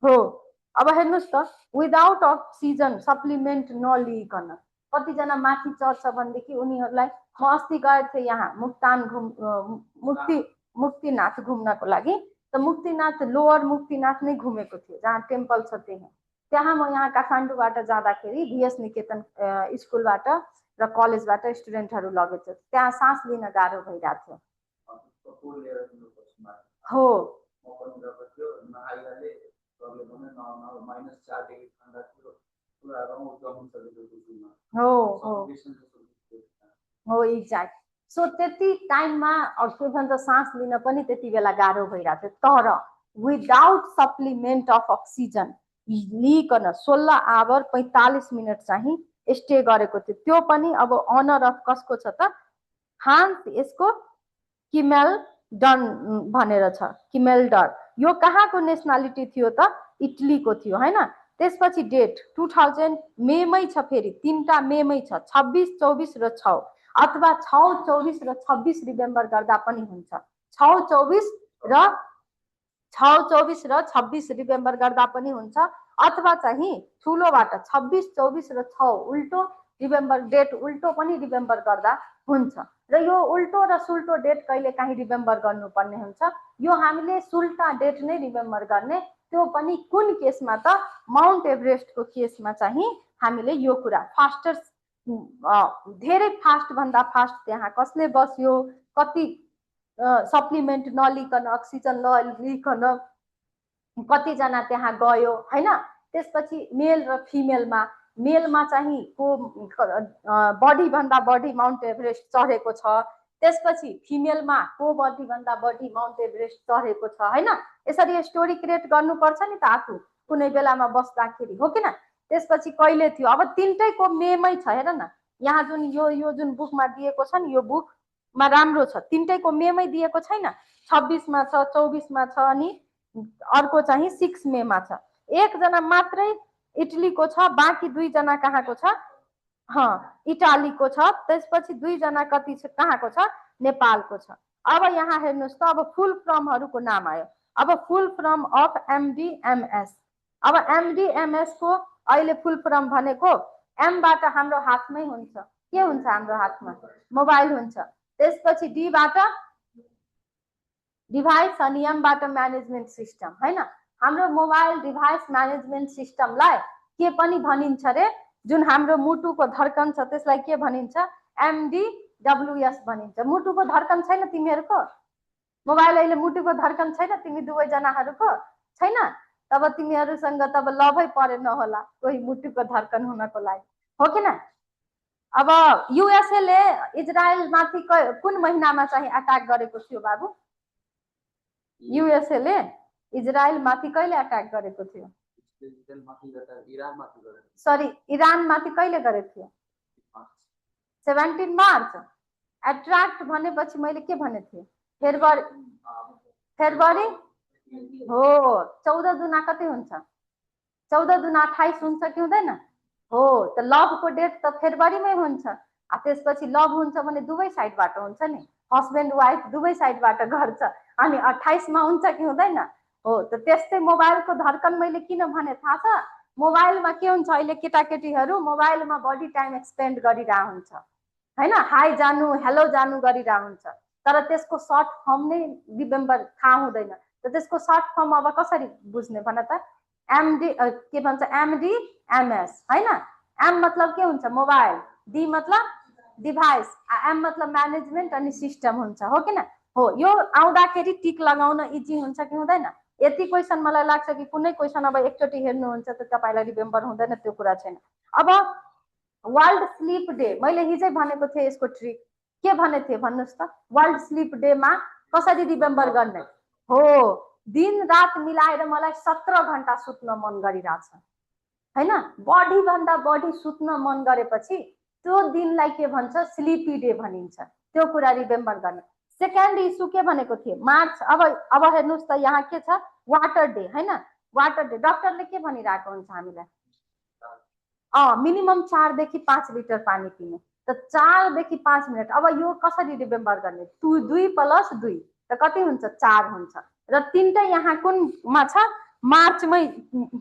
हो, अब हेर्नुस् त, विदाउट अक्सिजन सप्लिमेन्ट नलिइकन कतिजना माथि चढ्छ भनेदेखि उनीहरूलाई, म अस्ति गएको थिएँ यहाँ मुक्तिनाथ घुम्नको लागि, त मुक्तिनाथ लोअर मुक्तिनाथ नै घुमेको थियो जहाँ टेम्पल छ त्यहाँ म यहाँ काठमाडौँबाट जाँदाखेरि भिएस निकेतन स्कुलबाट र कलेजबाट स्टुडेन्टहरू लगेछ, त्यहाँ सास लिन गाह्रो भइरहेको थियो। हो एक्ज्याक्ट। सो त्यति टाइममा के भन्छ सास लिन पनि त्यति बेला गाह्रो भइरहेको थियो, तर विदाउट सप्लिमेन्ट अफ अक्सिजन लिइकन 16 आवर 45 मिनट चाहिँ स्टे गरेको थियो। त्यो पनि अब अनर अफ कसको छ त, हान्स यसको किमेल्डन भनेर छ, किमेल्डर। यो कहाँको नेसनालिटी थियो त, इटलीको थियो हैन। त्यसपछि डेट 2000 मेमै छ, फेरि तीनटा मेमै छ, 26, 24 र 6, अथवा 6, 24 र 26 रिमेम्बर गर्दा पनि हुन्छ। 6, 24 र 26 रिमेम्बर गर्दा पनि हुन्छ, अथवा चाहिँ ठुलोबाट 26, 24 र 6 उल्टो रिमेम्बर, डेट उल्टो पनि रिमेम्बर गर्दा हुन्छ। र यो उल्टो र सुल्टो डेट कहिले काहीँ रिमेम्बर गर्नुपर्ने हुन्छ। यो हामीले सुल्टा डेट नै रिमेम्बर गर्ने, त्यो पनि कुन केसमा त, माउन्ट एभरेस्टको केसमा चाहिँ हामीले यो कुरा। फास्टर्स धेरै फास्ट भन्दा फास्ट त्यहाँ कसले बस्यो, कति सप्लिमेन्ट नलिकन, अक्सिजन नलिकन कतिजना त्यहाँ गयो हैन। त्यसपछि मेल र फिमेलमा, मेलमा चाहिँ को बढी भन्दा बढी माउन्ट एभरेस्ट चढेको छ, त्यसपछि फिमेलमा को बढी भन्दा बढी माउन्ट एभरेस्ट चढेको छ हैन। यसरी स्टोरी क्रिएट गर्नुपर्छ नि त आफू कुनै बेलामा बस्दाखेरि, हो किन। त्यसपछि कहिले थियो, अब तीनटैको मेमै छ हेर न, यहाँ जुन यो जुन बुकमा दिएको छ नि, यो बुकमा राम्रो छ, तीनटैको मेमै दिएको छैन, 26 मा छ, 24 मा छ, अनि अर्को चाहिँ 6 मेमा छ। एकजना मात्रै इटलीको छ, बाँकी दुईजना कहाँको छ, इटालीको छ। त्यसपछि दुईजना कति छ, कहाँको छ, नेपालको छ। अब यहाँ हेर्नुस् त, अब फुल फर्महरूको नाम आयो। अब फुल फर्म अफ एमडीएमएस, अब एमडीएमएस को अहिले फुल फर्म भनेको, एमबाट हाम्रो हातमै हुन्छ, के हुन्छ हाम्रो हातमा, मोबाइल हुन्छ। त्यसपछि डीबाट डिभाइस, अनि एमबाट म्यानेजमेन्ट सिस्टम हैन। हाम्रो मोबाइल डिभाइस म्यानेजमेन्ट सिस्टमलाई के पनि भनिन्छ रे, जुन हाम्रो मुटुको धड्कन छ त्यसलाई के भनिन्छ, एमडीडब्ल्युएस भनिन्छ। मुटुको धड्कन छैन तिमीहरूको, मोबाइल अहिले मुटुको धड्कन छैन तिमी दुवैजनाहरूको, छैन, तब तिमीहरूसँग तब लभै परे नहोला कोही मुटुको धड्कन हुनको लागि, हो किन। अब युएसएले इजरायल माथि कुन महिनामा चाहिँ अट्याक गरेको थियो बाबु, युएसएले इजरायल माथि कहिले अट्याक गरेको थियो, सरी इरान माथि कहिले गरेको थियो, 17 मार्च। एट्र्याक्ट भनेपछि मैले के भनेको थिएँ? फेब्रुअरी फेब्रुअरी हो 14 दुना कति हुन्छ? 14 दुना 28 हुन्छ कि हुँदैन? हो त लभको डेट त फेब्रुअरीमै हुन्छ। त्यसपछि लभ हुन्छ भने दुवै साइडबाट हुन्छ नि, हस्बेन्ड वाइफ दुवै साइडबाट गर्छ अनि 28 मा हुन्छ कि हुँदैन? हो त त्यस्तै मोबाइलको धड्कन मैले किन भने थाहा छ? मोबाइलमा के हुन्छ अहिले केटाकेटीहरू मोबाइलमा बढी टाइम स्पेन्ड गरिरहेको हुन्छ हैन, हाई जानु हेलो जानु गरिरहेको हुन्छ, तर त्यसको सर्ट फर्म नै रिमेम्बर थाहा हुँदैन। त त्यसको सर्ट फर्म अब कसरी बुझ्ने भन त? एमडी के भन्छ? एमडी एमएस हैन। एम मतलब के हुन्छ? मोबाइल, डी मतलब डिभाइस, एम मतलब म्यानेजमेन्ट अनि सिस्टम हुन्छ, हो कि न? हो, यो आउँदाखेरि टिक लगाउन इजी हुन्छ कि हुँदैन? यति क्वेसन मलाई लाग्छ कि कुनै क्वेसन अब एकचोटि हेर्नुहुन्छ त तपाईँलाई रिमेम्बर हुँदैन, त्यो कुरा छैन। अब वर्ल्ड स्लिप डे मैले हिजै भनेको थिएँ, यसको ट्रिक के भनेको थिएँ भन्नुहोस् त? वर्ल्ड स्लिप डेमा कसरी रिमेम्बर गर्ने? हो, दिन रात मिलाएर मलाई 17 घण्टा सुत्न मन गरिरहेछ हैन, बढी भन्दा बढी सुत्न मन गरेपछि त्यो दिनलाई के भन्छ? स्लिपी डे भनिन्छ। त्यो कुरा रिमेम्बर गर्ने। सेकेन्ड इस्यु के भनेको थिएँ? मार्च अब हेर्नुहोस् त यहाँ के छ? वाटर डे हैन, वाटर डे डक्टरले के भनिरहेको हुन्छ हामीलाई? मिनिमम 4 देखि 5 लिटर पानी पिने। त 4 देखि 5 मिनट। अब यो कसरी रिमेम्बर गर्ने? 2 + 2 त कति हुन्छ? 4 हुन्छ। र तीनटा यहाँ कुनमा छ? मार्चमै,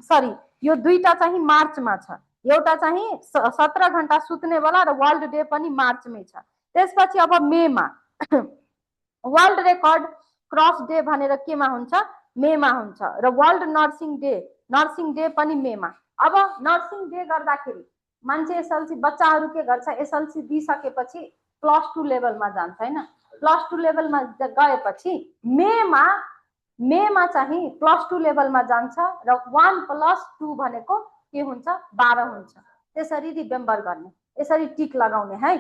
सरी यो दुईटा चाहिँ मार्चमा छ, एउटा चाहिँ 17 घण्टा सुत्ने वाला र वर्ल्ड डे पनि मार्चमै छ। त्यसपछि अब मेमा वर्ल्ड रेकर्ड क्रस डे भनेर केमा हुन्छ? मेमा हुन्छ। र वर्ल्ड नर्सिङ डे पनि मेमा। अब नर्सिङ डे गर्दाखेरि मान्छे एसएलसी बच्चाहरू के गर्छ? एसएलसी दिइसकेपछि +2 लेभलमा जान्छ हैन, +2 लेभलमा गएपछि मेमा चाहिँ +2 लेभलमा जान्छ र 1 + 2 भनेको के हुन्छ? 12 हुन्छ। त्यसरी रिमेम्बर गर्ने, यसरी टिक लगाउने है,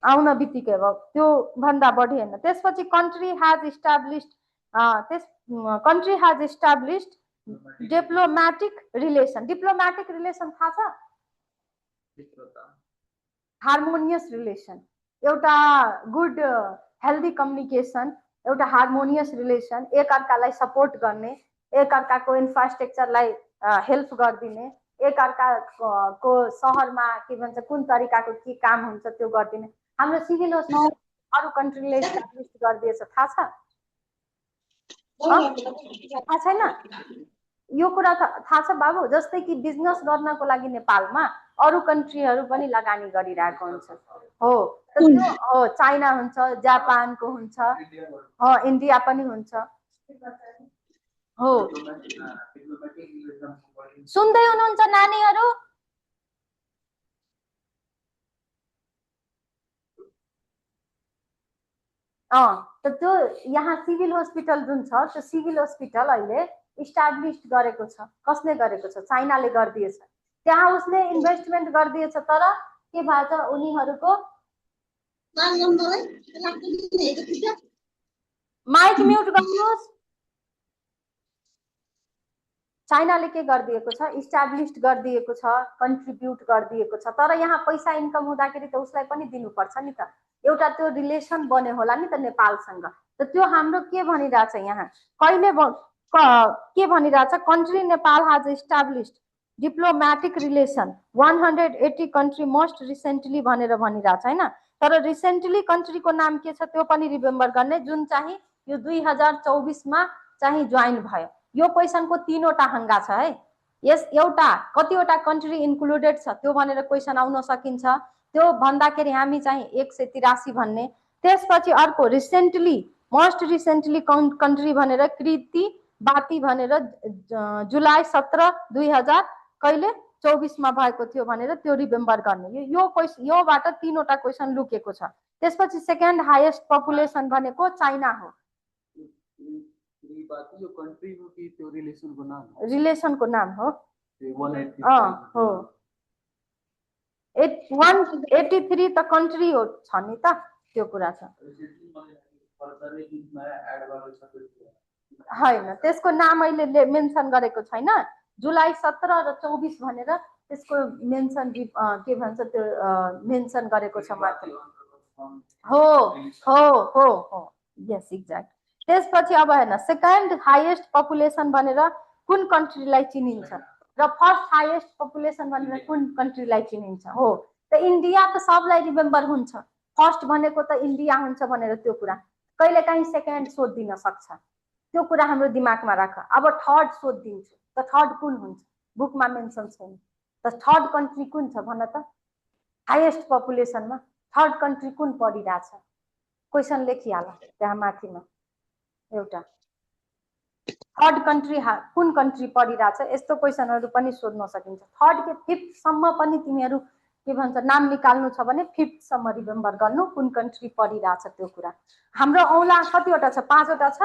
आउन बित्तिकै अब त्यो भन्दा बढी हैन। त्यसपछि country has established diplomatic relation थाहा छ? हार्मोनियस रिलेसन, एउटा गुड हेल्दी कम्युनिकेसन, एउटा हार्मोनियस रिलेसन, एक अर्कालाई सपोर्ट गर्ने, एक अर्काको इन्फ्रास्ट्रक्चरलाई हेल्प गरिदिने, एक अर्काको सहरमा के भन्छ कुन तरिकाको के काम हुन्छ त्यो गरिदिने। हाम्रो सिभिल हस्पिटल अरू कन्ट्रीले इस्टाब्लिस गरिदिएछ, थाहा छ? थाहा छैन? यो कुरा थाहा छ बाबु? जस्तै कि बिजनेस गर्नको लागि नेपालमा अरू कन्ट्रीहरू पनि लगानी गरिरहेको हुन्छ। हो, त्यो चाइना हुन्छ, जापानको हुन्छ, इन्डिया पनि हुन्छ। हो, सुन्दै हुनुहुन्छ नानीहरू? त त्यो यहाँ सिभिल हस्पिटल जुन छ, त्यो सिभिल हस्पिटल अहिले इस्टाब्लिस गरेको छ। कसले गरेको छ? चाइनाले गरिदिएछ। त्यहाँ उसले इन्भेस्टमेन्ट गरिदिएछ, तर के भएछ? उनीहरूको माइक म्युट गर्नुहोस्। चाइनाले के गरिदिएको छ? इस्टाब्लिस गरिदिएको छ, कन्ट्रिब्युट गरिदिएको छ, तर यहाँ पैसा इन्कम हुँदाखेरि त उसलाई पनि दिनुपर्छ नि त। एउटा त्यो रिलेसन बन्यो होला नि त नेपालसँग। त त्यो हाम्रो के भनिरहेछ यहाँ? कहिले के भनिरहेछ? Country Nepal has established diplomatic relation 180 country most recently भनेर भनिरहेछ हैन। तर रिसेन्टली कन्ट्रीको नाम के छ त्यो पनि रिमेम्बर गर्ने, जुन चाहिँ यो 2024 मा चाहिँ जोइन भयो। यो क्वेसनको 3वटा हंगा छ है। यस एउटा कतिवटा कन्ट्री इन्क्लुडेड छ त्यो भनेर क्वेसन आउन सकिन्छ। त्यो भन्दाखेरि हामी चाहिँ 183 भन्ने। त्यसपछि अर्को रिसेन्टली मोस्ट रिसेन्टली कन्ट्री भनेर कृति बाती भनेर जुलाई 17 2000 कहिले 24 मा भएको थियो भनेर त्यो रिमेम्बर गर्ने। योबाट 3वटा क्वेसन लुकेको छ। त्यसपछि सेकेन्ड हाईएस्ट पपुलेसन भनेको चाइना हो। रिलेसनको नाम हो। हो, 183 त कन्ट्री हो छ नि त, त्यो कुरा छ हैन। त्यसको नाम अहिले मेन्सन गरेको छैन। जुलाई 17 र 24 भनेर त्यसको मेन्सन के भन्छ त्यो मेन्सन गरेको छ मात्र। हो हो हो हो यस एक्ज्याक्ट। त्यसपछि अब हेर्न सेकेन्ड हाइएस्ट पपुलेसन भनेर कुन कन्ट्रीलाई चिनिन्छ र फर्स्ट हाइएस्ट पपुलेसन भनेर कुन कन्ट्रीलाई चिनिन्छ हो। त इन्डिया त सबलाई रिमेम्बर हुन्छ, फर्स्ट भनेको त इन्डिया हुन्छ भनेर त्यो कुरा कहिलेकाहीँ सेकेन्ड सोधिदिन सक्छ, त्यो कुरा हाम्रो दिमागमा राख। अब थर्ड सोधिदिन्छु त थर्ड कुन हुन्छ, बुकमा मेन्सन छैन त थर्ड कन्ट्री कुन छ भन त, हाइएस्ट पपुलेसनमा थर्ड कन्ट्री कुन परिरहेछ, क्वेसन लेखिहाल त्यहाँ माथिमा एउटा थर्ड कन्ट्री कुन कन्ट्री परिरहेछ, यस्तो क्वेसनहरू पनि सोध्न सकिन्छ। थर्ड के फिफ्थसम्म पनि तिमीहरू के भन्छ नाम निकाल्नु छ भने फिफ्थसम्म रिमेम्बर गर्नु कुन कन्ट्री परिरहेछ त्यो कुरा। हाम्रो औला कतिवटा छ, 5 वटा छ,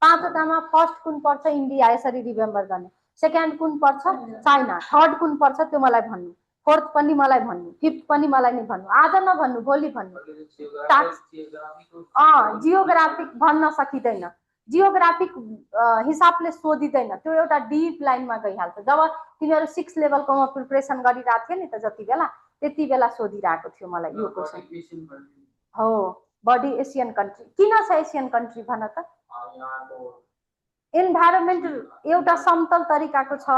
5 वटामा फर्स्ट कुन पर्छ इन्डिया, यसरी रिमेम्बर गर्ने। सेकेन्ड कुन पर्छ चाइना, थर्ड कुन पर्छ त्यो मलाई भन्नु, फोर्थ पनि मलाई भन्नु, फिफ्थ पनि मलाई नै भन्नु, आज नभन्नु भोलि भन्नु। जियोग्राफिक भन्न सकिँदैन, जियोग्राफिक हिसाबले सोधिँदैन, त्यो एउटा डिप लाइनमा गइहाल्छ। जब तिमीहरू 6 लेभलकोमा प्रिपरेसन गरिरहेको थियो नि त जति बेला, त्यति बेला सोधिरहेको थियो मलाई यो क्वेसन। हो बडी एसियन कन्ट्री, किन छ एसियन कन्ट्री भन त। इन्भाइरोमेन्ट एउटा समतल तरिकाको छ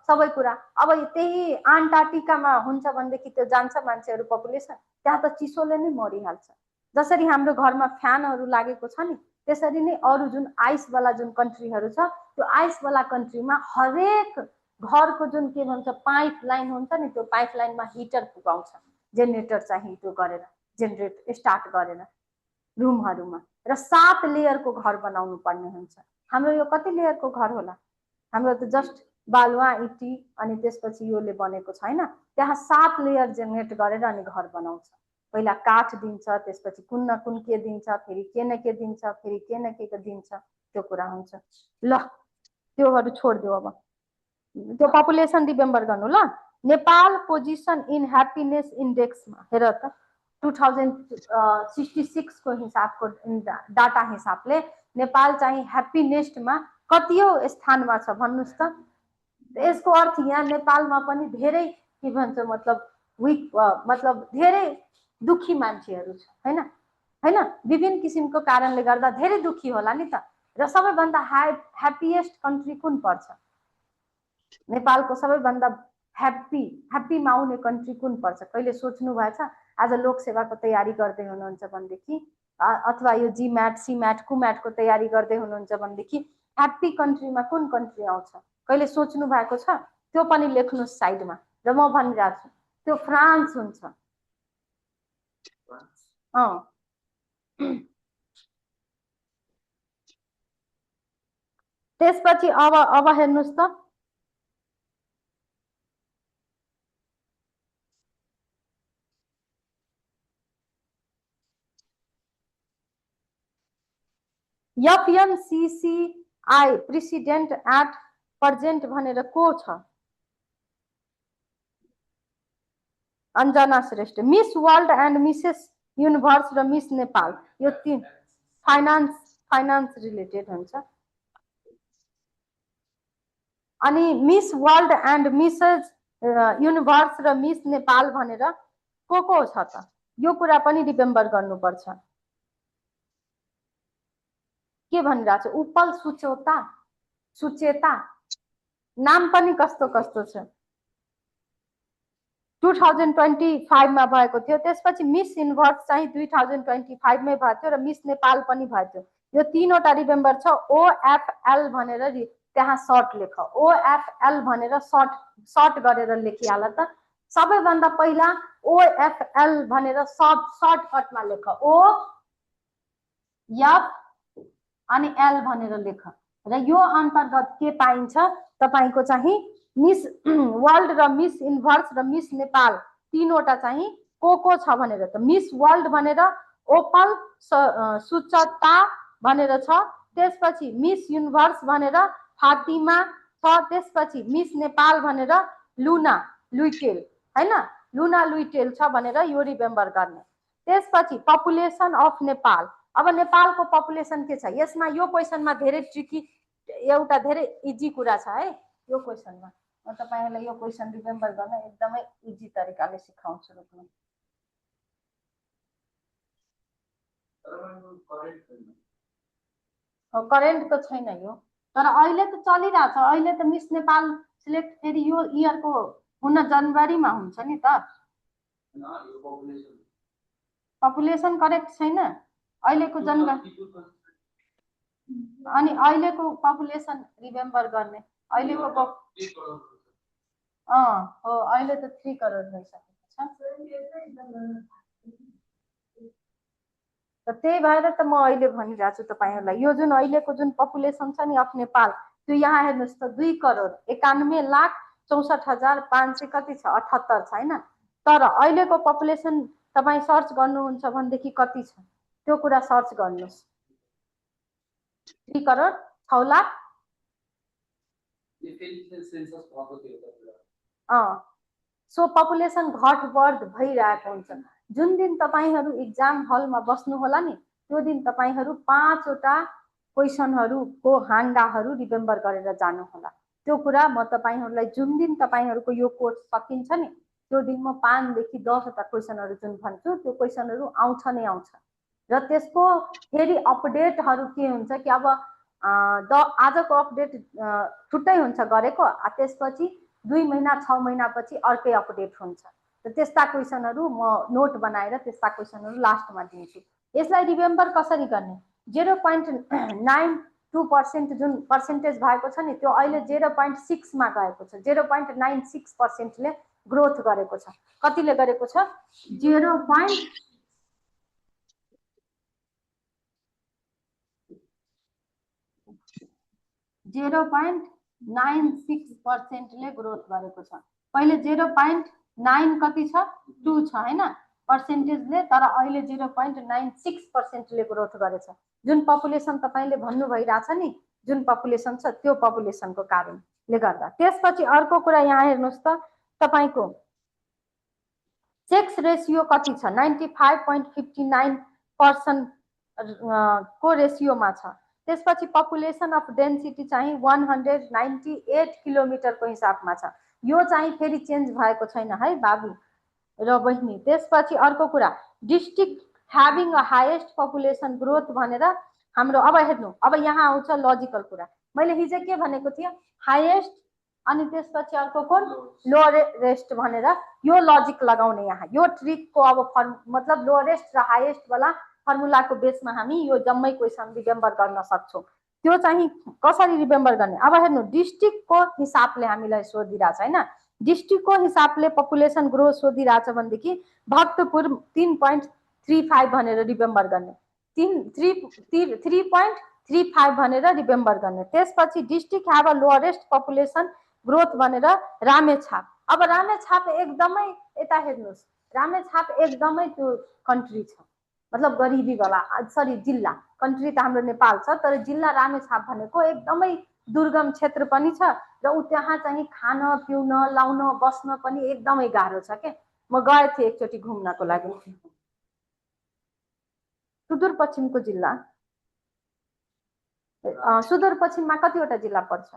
सबै कुरा। अब त्यही अन्टार्कटिकामा हुन्छ भनेदेखि त्यो जान्छ मान्छेहरू पपुलेसन, त्यहाँ त चिसोले नै मरिहाल्छ। जसरी हाम्रो घरमा फ्यानहरू लागेको छ नि त्यसरी नै अरू जुन आइसवाला जुन कन्ट्रीहरू छ त्यो आइसवाला कन्ट्रीमा हरेक घरको जुन के भन्छ पाइप लाइन हुन्छ नि त्यो पाइप लाइनमा हिटर पुगाउँछ, जेनेरेटर चाहिँ त्यो गरेर जेनेरेट स्टार्ट गरेर रुमहरूमा, र 7 लेयरको घर बनाउनु पर्ने हुन्छ। हाम्रो यो कति लेयरको घर होला, हाम्रो त जस्ट बालुवा इटी अनि त्यसपछि योले बनेको छैन, त्यहाँ 7 लेयर जेनेरेट गरेर अनि घर बनाउँछ। पहिला काठ दिन्छ, त्यसपछि कुन न कुन के दिन्छ, फेरि के न के दिन्छ, फेरि के न के दिन्छ, त्यो कुरा हुन्छ। ल त्योहरू छोडिदेऊ, अब त्यो पपुलेसन रिमेम्बर गर्नु ल। नेपाल पोजिसन इन ह्याप्पिनेस इन्डेक्समा हेर त 2066 को हिसाबको डाटा हिसाबले नेपाल चाहिँ ह्याप्पिनेसमा कतिऔं स्थानमा छ भन्नुस् त। यसको अर्थ यहाँ नेपालमा पनि धेरै के भन्छ मतलब विक मतलब धेरै दुखी मान्छेहरू छ हैन हैन, विभिन्न किसिमको कारणले गर्दा धेरै दुखी होला नि त। र सबैभन्दा ह्याप्पिएस्ट कन्ट्री कुन पर्छ, नेपालको सबैभन्दा ह्याप्पीमा आउने कन्ट्री कुन पर्छ, कहिले सोच्नु भएछ? आज लोकसेवाको तयारी गर्दै हुनुहुन्छ भनेदेखि अथवा यो जीम्याट सीम्याट कुम्याटको तयारी गर्दै हुनुहुन्छ भनेदेखि ह्याप्पी कन्ट्रीमा कुन कन्ट्री आउँछ, कहिले सोच्नु भएको छ? त्यो पनि लेख्नुस् साइडमा। र म भनिरहेको छु त्यो फ्रान्स हुन्छ। त्यसपछि अब हेर्नुस् त एफएनसीसीआई प्रेसिडेन्ट एट प्रेजेन्ट भनेर को छ? Anjana Shrestha. Miss world and Mrs universe र मिस नेपाल यो तीन फाइनान्स रिलेटेड हुन्छ। अनि miss world and Mrs universe र मिस नेपाल भनेर को छ त, यो कुरा पनि रिमेम्बर गर्नुपर्छ। के भनिरहेको छ उपल सुचेता नाम पनि कस्तो कस्तो छ। 2025 मा भएको थियो। त्यसपछि मिस युनिभर्स चाहिँ 2025 मै भएको थियो र मिस नेपाल पनि भएको थियो। यो तीनवटा रिमेम्बर छ। ओएफएल भनेर त्यहाँ सर्ट लेख, ओएफएल भनेर सर्ट गरेर लेखिहाल त। सबैभन्दा पहिला ओएफएल भनेर सर्टकटमा लेख, ओ एफ अनि एल भनेर लेख। र यो अन्तर्गत के पाइन्छ तपाईको चाहिँ मिस वर्ल्ड र मिस युनिभर्स र मिस नेपाल तीनवटा चाहिँ को छ भनेर त। मिस वर्ल्ड भनेर ओपल सुचता भनेर छ। त्यसपछि मिस युनिभर्स भनेर फातिमा छ। त्यसपछि मिस नेपाल भनेर लुना लुइटेल हैन, लुना लुइटेल छ भनेर यो रिमेम्बर गर्ने। त्यसपछि पपुलेसन अफ नेपाल। अब नेपालको पपुलेसन के छ यसमा, यो क्वेसनमा धेरै ट्रिकी एउटा धेरै इजी कुरा छ है यो क्वेसनमा। म तपाईहरुलाई यो क्वेसन रिमेम्बर गर्न एकदमै इजी तरिकाले सिकाउँछु। करेन्टको छैन यो, तर अहिले त चलिरहेछ। अहिले त मिस नेपाल सिलेक्ट फेरि यो इयरको हुन जनवरीमा हुन्छ नि त। पपुलेसन करेक्ट छैन अहिलेको जनगणना, अनि अहिलेको पपुलेसन रिमेम्बर गर्ने अहिलेको हो, अहिले त 3 करोड भइसकेको छ। त्यही भएर त म अहिले भनिरहेको छु तपाईँहरूलाई, यो जुन अहिलेको जुन पपुलेसन छ नि अफ नेपाल, त्यो यहाँ हेर्नुहोस् त 2,91,64,500 कति छ, 78 छ होइन। तर अहिलेको पपुलेसन तपाईँ सर्च गर्नुहुन्छ भनेदेखि कति छ त्यो कुरा सर्च गर्नुहोस्। 3,06,00,000। सो पपुलेसन घट बढ भइरहेको हुन्छ। जुन दिन तपाईँहरू इक्जाम हलमा बस्नु होला नि त्यो दिन तपाईँहरू 5वटा क्वेसनहरूको हाँगाहरू रिमेम्बर गरेर जानु होला। त्यो कुरा म तपाईँहरूलाई जुन दिन तपाईँहरूको यो कोर्स सकिन्छ नि त्यो दिन म 5 देखि 10वटा क्वेसनहरू जुन भन्छु त्यो क्वेसनहरू आउँछ नै आउँछ। र त्यसको फेरि अपडेटहरू के हुन्छ कि अब आजको अपडेट छुट्टै हुन्छ गरेको, त्यसपछि 2 महिना 6 महिनापछि अर्कै अपडेट हुन्छ। र त्यस्ता क्वेसनहरू म नोट बनाएर त्यस्ता क्वेसनहरू लास्टमा दिन्छु। यसलाई रिमेम्बर कसरी गर्ने? 0.92% जुन पर्सेन्टेज भएको छ नि त्यो अहिले 0.6 मा गएको छ। 0.96%ले ग्रोथ गरेको छ। कतिले गरेको छ? 0.96%ले ग्रोथ गरेको छ। पहिले 0.9 कति छ? 2 छ हैन पर्सेन्टेजले, तर अहिले 0.96%ले ग्रोथ गरेछ। जुन पपुलेसन तपाईले भन्नु भइराछ नि जुन पपुलेसन छ त्यो पपुलेसनको कारणले गर्दा। त्यसपछि अर्को कुरा यहाँ हेर्नुस् त तपाईको सेक्स रेशियो कति छ? 95.59% को रेशियोमा छ। त्यसपछि पपुलेसन अफ डेन्सिटी चाहिँ 198 किलोमिटरको हिसाबमा छ। यो चाहिँ फेरि चेन्ज भएको छैन है बाबु र बहिनी। त्यसपछि अर्को कुरा district having a highest population growth भनेर हाम्रो अब हेर्नु, अब यहाँ आउँछ लजिकल कुरा। मैले हिजो के भनेको थिएँ? हाइएस्ट अनि त्यसपछि अर्को कुन? लोएस्ट भनेर। यो लजिक लगाउने यहाँ यो ट्रिकको अब मतलब लोएस्ट र हाइएस्ट वाला फर्मुलाको बेसमा हामी यो जम्मै क्वेसन रिमेम्बर गर्न सक्छौँ। त्यो चाहिँ कसरी रिमेम्बर गर्ने? अब हेर्नु डिस्ट्रिक्टको हिसाबले हामीलाई सोधिरहेछ हैन। डिस्ट्रिक्टको हिसाबले पपुलेसन ग्रोथ सोधिरहेछ भनेदेखि भक्तपुर 3.35 भनेर रिमेम्बर गर्ने। 3.35 भनेर रिमेम्बर गर्ने। त्यसपछि district have a lowest population growth भनेर रामेछाप। अब रामेछाप एकदमै यता हेर्नुस्, रामेछाप एकदमै त्यो कन्ट्री छ, मतलब गरिबी वाला, सरी जिल्ला। कन्ट्री त हाम्रो नेपाल छ तर जिल्ला रामेछाप भनेको एकदमै दुर्गम क्षेत्र पनि छ र त्यहाँ चाहिँ खान पिउन लाउन बस्न पनि एकदमै गाह्रो छ के। म गए थिएँ एकचोटि घुम्नको लागि। सुदूरपश्चिमको जिल्ला, सुदूरपश्चिममा कतिवटा जिल्ला पर्छ?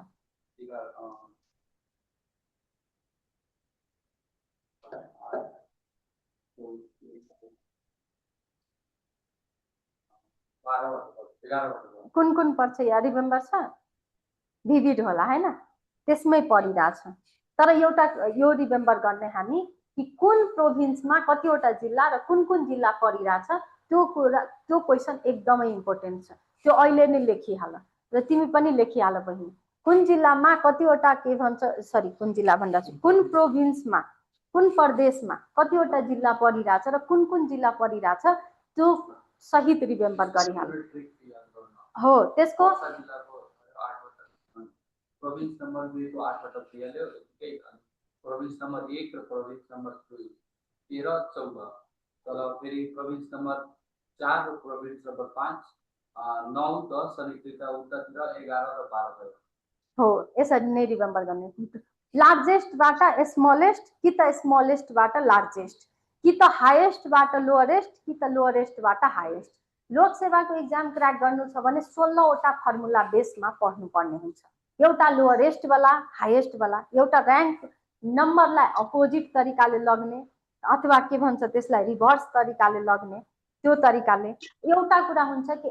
कुन कुन पर्छ यार रिमेम्बर छ? भिभिड होला हैन, त्यसमै पढिरहेछ। तर एउटा यो रिमेम्बर गर्ने हामी कि कुन प्रोभिन्समा कतिवटा जिल्ला र कुन जिल्ला परिरहेछ त्यो कुरा, त्यो क्वेसन एकदमै इम्पोर्टेन्ट छ। त्यो अहिले नै लेखिहाल र तिमी पनि लेखिहाल बहिनी। कुन जिल्लामा कतिवटा के भन्छ, सरी कुन जिल्ला भन्दा छु, कुन प्रोभिन्समा कुन प्रदेशमा कतिवटा जिल्ला परिरहेछ र कुन जिल्ला परिरहेछ त्यो सहित रिमेम्बर गरिहाल। हो त्यसको प्रोभिन्स नम्बर 2 को 8वटा दिइहाल्यो। प्रोभिन्स नम्बर 1 र प्रोभिन्स नम्बर 2 13 14। तर फेरि प्रोभिन्स नम्बर 4 र प्रोभिन्स नम्बर 5 9 10 अनि त्यता उतातिर 11 र 12 भयो। हो यसरी नै रिमेम्बर गर्ने। लार्जेस्टबाट स्मलेस्ट कि त स्मलेस्टबाट लार्जेस्ट कि त हाइएस्टबाट लोएस्ट कि त लोएस्टबाट हाइएस्ट। लोकसेवाको एक्जाम क्र्याक गर्नु छ भने 16वटा फर्मुला बेसमा पढ्नु पर्ने हुन्छ। एउटा लोएस्ट वाला, हाइएस्ट वाला, एउटा र्याङ्क नम्बरलाई अपोजिट तरिकाले लग्ने अथवा के भन्छ त्यसलाई रिभर्स तरिकाले लग्ने, त्यो तरिकाले एउटा कुरा हुन्छ कि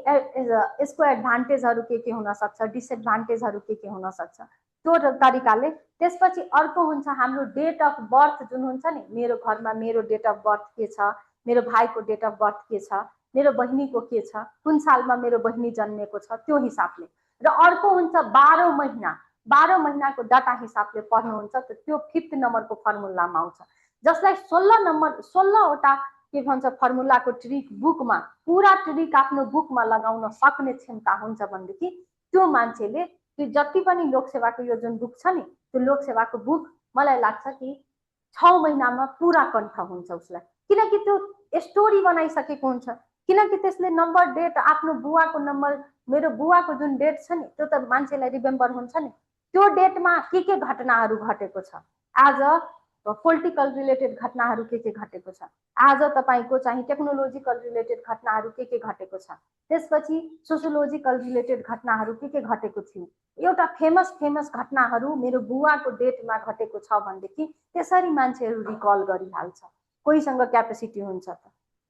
यसको एडभान्टेजहरू के हुन सक्छ, डिसएडभान्टेजहरू के हुन सक्छ त्यो तरिकाले। त्यसपछि अर्को हुन्छ हाम्रो डेट अफ बर्थ जुन हुन्छ नि, मेरो घरमा मेरो डेट अफ बर्थ के छ, मेरो भाइको डेट अफ बर्थ के छ, मेरो बहिनीको के छ, कुन सालमा मेरो बहिनी जन्मेको छ त्यो हिसाबले। र अर्को हुन्छ 12 महिना, 12 महिनाको डाटा हिसाबले पढ्नुहुन्छ त त्यो 5th नम्बरको फर्मुलामा आउँछ, जसलाई 16वटा के भन्छ फर्मुलाको ट्रिक बुकमा, पुरा ट्रिक आफ्नो बुकमा लगाउन सक्ने क्षमता हुन्छ भनेदेखि त्यो मान्छेले त्यो जति पनि लोकसेवाको यो जुन बुक छ नि, त्यो लोकसेवाको बुक मलाई लाग्छ कि 6 महिनामा पुरा कण्ठ हुन्छ उसलाई, किनकि त्यो स्टोरी बनाइसकेको हुन्छ। किनकि त्यसले नम्बर डेट, आफ्नो बुवाको नम्बर, मेरो बुवाको जुन डेट छ नि त्यो त मान्छेलाई रिमेम्बर हुन्छ नि, त्यो डेटमा के घटनाहरू घटेको छ, आज पोलिटिकल रिलेटेड घटनाहरू के घटेको छ, आज तपाईको चाहिँ टेक्नोलोजिकल रिलेटेड घटनाहरू के घटेको छ, त्यसपछि सोसियोलोजिकल रिलेटेड घटनाहरू के घटेको थियो, एउटा फेमस घटनाहरू मेरो बुवाको डेटमा घटेको छ भनेदेखि त्यसरी मान्छेहरू रिकल गरिहाल्छ, कोहीसँग क्यापेसिटी हुन्छ त।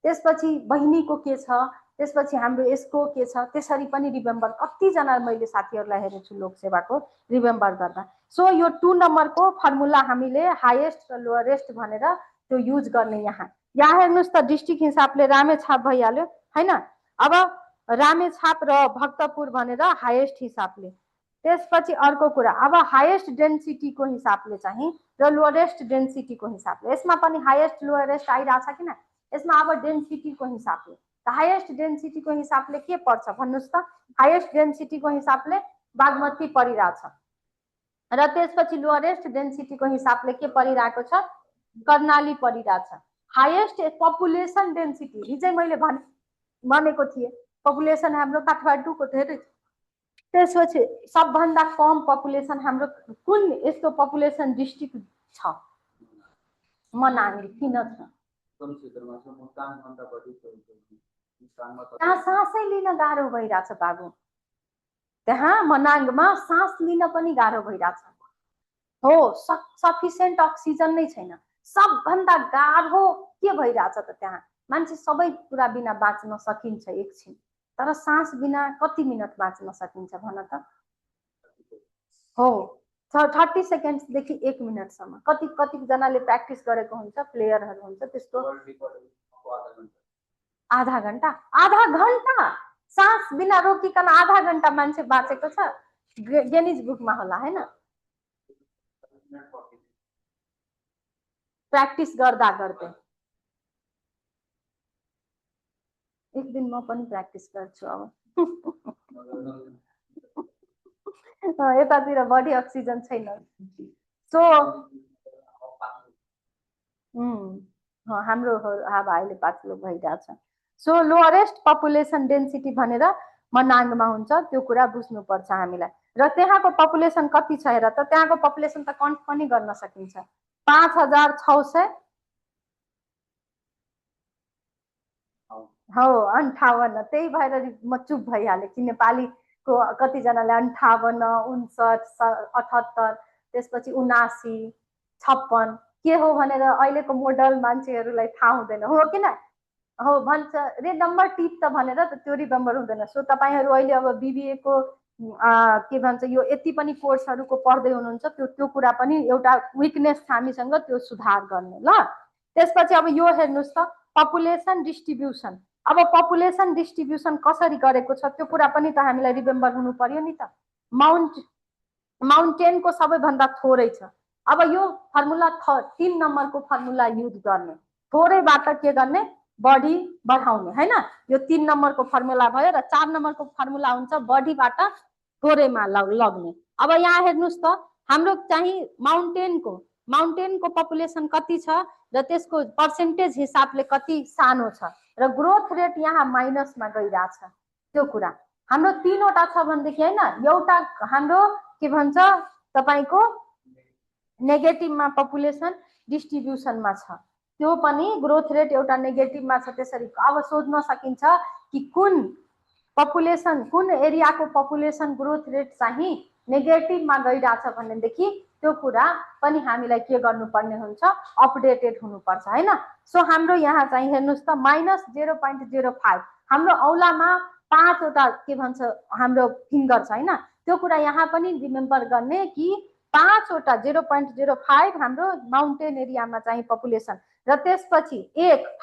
त्यसपछि बहिनीको के छ, त्यसपछि हाम्रो यसको के छ, त्यसरी पनि रिमेम्बर, कतिजना मैले साथीहरूलाई हेरेको छु लोकसेवाको रिमेम्बर गर्दा। सो यो 2 नम्बरको फर्मुला हामीले हाइएस्ट र लोएस्ट भनेर त्यो युज गर्ने। यहाँ हेर्नुहोस् त डिस्ट्रिक्ट हिसाबले रामेछाप भइहाल्यो हैन। अब रामेछाप र भक्तपुर भनेर हाइएस्ट हिसाबले। त्यसपछि अर्को कुरा, अब हाइएस्ट डेन्सिटीको हिसाबले चाहिँ र लोएस्ट डेन्सिटीको हिसाबले, यसमा पनि हाइएस्ट लोएस्ट आइरहेछ किन, यसमा अब डेन्सिटीको हिसाबले, हाइएस्ट डेन्सिटीको हिसाबले के पर्छ भन्नुस् त, हाइएस्ट डेन्सिटीको हिसाबले बागमती परिरहेछ र त्यसपछि लोएस्ट डेन्सिटीको हिसाबले के परिरहेको छ, कर्णाली परिरहेछ। हाइएस्ट पपुलेसन डेन्सिटी हिजै मैले भनेको थिएँ, पपुलेसन हाम्रो काठमाडौँको धेरै, त्यसपछि सबभन्दा कम पपुलेसन हाम्रो कुन यस्तो पपुलेसन डिस्ट्रिक्ट छ, मनाङ। किन छ? त्यहाँ सासै लिन गाह्रो भइरहेछ बाबु, त्यहाँ मनाङमा सास लिन पनि गाह्रो भइरहेछ हो, सफिसिएन्ट अक्सिजन नै छैन। सबभन्दा गाह्रो के भइरहेछ त, त्यहाँ मान्छे सबै कुरा बिना बाँच्न सकिन्छ एकछिन, तर सास बिना कति मिनट बाँच्न सकिन्छ भन त? हो 30 सेकेन्ड्सदेखि 1 मिनटसम्म। कतिजनाले प्र्याक्टिस गरेको हुन्छ, प्लेयरहरू हुन्छ त्यस्तो आधा घन्टा सास बिना रोकिकन आधा घन्टा मान्छे बाँचेको छ, गिनिज बुकमा होला हैन, प्र्याक्टिस गर्दा गर्दै। एक दिन म पनि प्र्याक्टिस गर्छु अब। यतातिर बढी अक्सिजन छैन, सो हाम्रो हावा अहिले पातलो भइरहेछ। सो लोएस्ट पपुलेसन डेन्सिटी भनेर मनाङमा हुन्छ, त्यो कुरा बुझ्नुपर्छ हामीलाई। र त्यहाँको पपुलेसन कति छ हेर त, त्यहाँको पपुलेसन त काउन्ट पनि गर्न सकिन्छ, 5600 हो 58। त्यही भएर म चुप भइहालेँ कि नेपालीको कतिजनाले 58, 59, 78, त्यसपछि 79, 56 के हो भनेर अहिलेको मोडल मान्छेहरूलाई थाहा हुँदैन हो किन, हो भन्छ रे नम्बर टिप त भनेर त त्यो रिमेम्बर हुँदैन। सो तपाईहरु अहिले अब बीबीए को के भन्छ यो यति पनि कोर्सहरुको पढ्दै हुनुहुन्छ, त्यो कुरा पनि एउटा विकनेस छ हामीसँग, त्यो सुधार गर्ने ल। त्यसपछि अब यो हेर्नुस् त पपुलेसन डिस्ट्रिब्युसन। अब पपुलेसन डिस्ट्रिब्युसन कसरी गरेको छ त्यो कुरा पनि त हामीलाई रिमेम्बर हुनु पर्यो नि त। माउन्टेन को सबैभन्दा थोरै छ। अब यो फर्मुला 3 नम्बरको फर्मुला युज गर्ने, थोरैबाट के गर्ने बढी बढाउने हैन। यो 3 नम्बरको फर्मुला भयो र 4 नम्बरको फर्मुला हुन्छ बढीबाट थोरैमा लग्ने। अब यहाँ हेर्नुस् त हाम्रो चाहिँ माउन्टेनको पपुलेसन कति छ र त्यसको पर्सेन्टेज हिसाबले कति सानो छ र ग्रोथ रेट यहाँ माइनसमा गइराछ। त्यो कुरा हाम्रो 3 वटा छ भनेदेखि हैन, एउटा हाम्रो के भन्छ तपाईको नेगेटिभमा पपुलेसन डिस्ट्रिब्युसनमा छ, त्यो पनि ग्रोथ रेट एउटा नेगेटिभमा छ। त्यसरी अब सोध्न सकिन्छ कि कुन पपुलेसन कुन एरियाको पपुलेसन ग्रोथ रेट चाहिँ नेगेटिभमा गइराछ भनेदेखि त्यो कुरा पनि हामीलाई के गर्नुपर्ने हुन्छ, अपडेटेड हुनुपर्छ हैन। सो हाम्रो यहाँ चाहिँ हेर्नुस् त -0.05 हाम्रो औलामा 5 वटा के भन्छ हाम्रो फिंगर छ हैन। त्यो कुरा यहाँ पनि रिमेम्बर गर्ने कि 5 वटा 0.05 हाम्रो माउन्टेन एरियामा चाहिँ पपुलेसन र त्यसपछि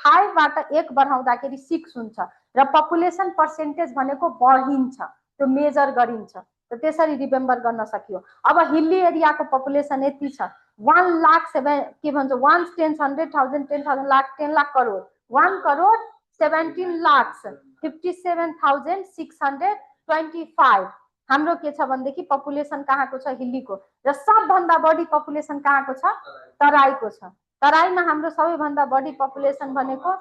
5 बाट 1 बढाउँदाखेरि 6 हुन्छ र पपुलेसन पर्सेन्टेज भनेको बढिन्छ, त्यो मेजर गरिन्छ। त त्यसरी रिमेम्बर गर्न सकियो। अब हिल्ली एरियाको पपुलेसन यति छ 1 लाख 7 के भन्छ 1 10 100,000 10,000 लाख 10 लाख करोड 1 करोड 17 लाख 57,625 हाम्रो के छ भनेदेखि पपुलेसन कहाँको छ, हिल्लीको। र सबभन्दा बढी पपुलेसन कहाँको छ, तराईको छ। तराईमा हाम्रो सबैभन्दा बढी पपुलेसन भनेको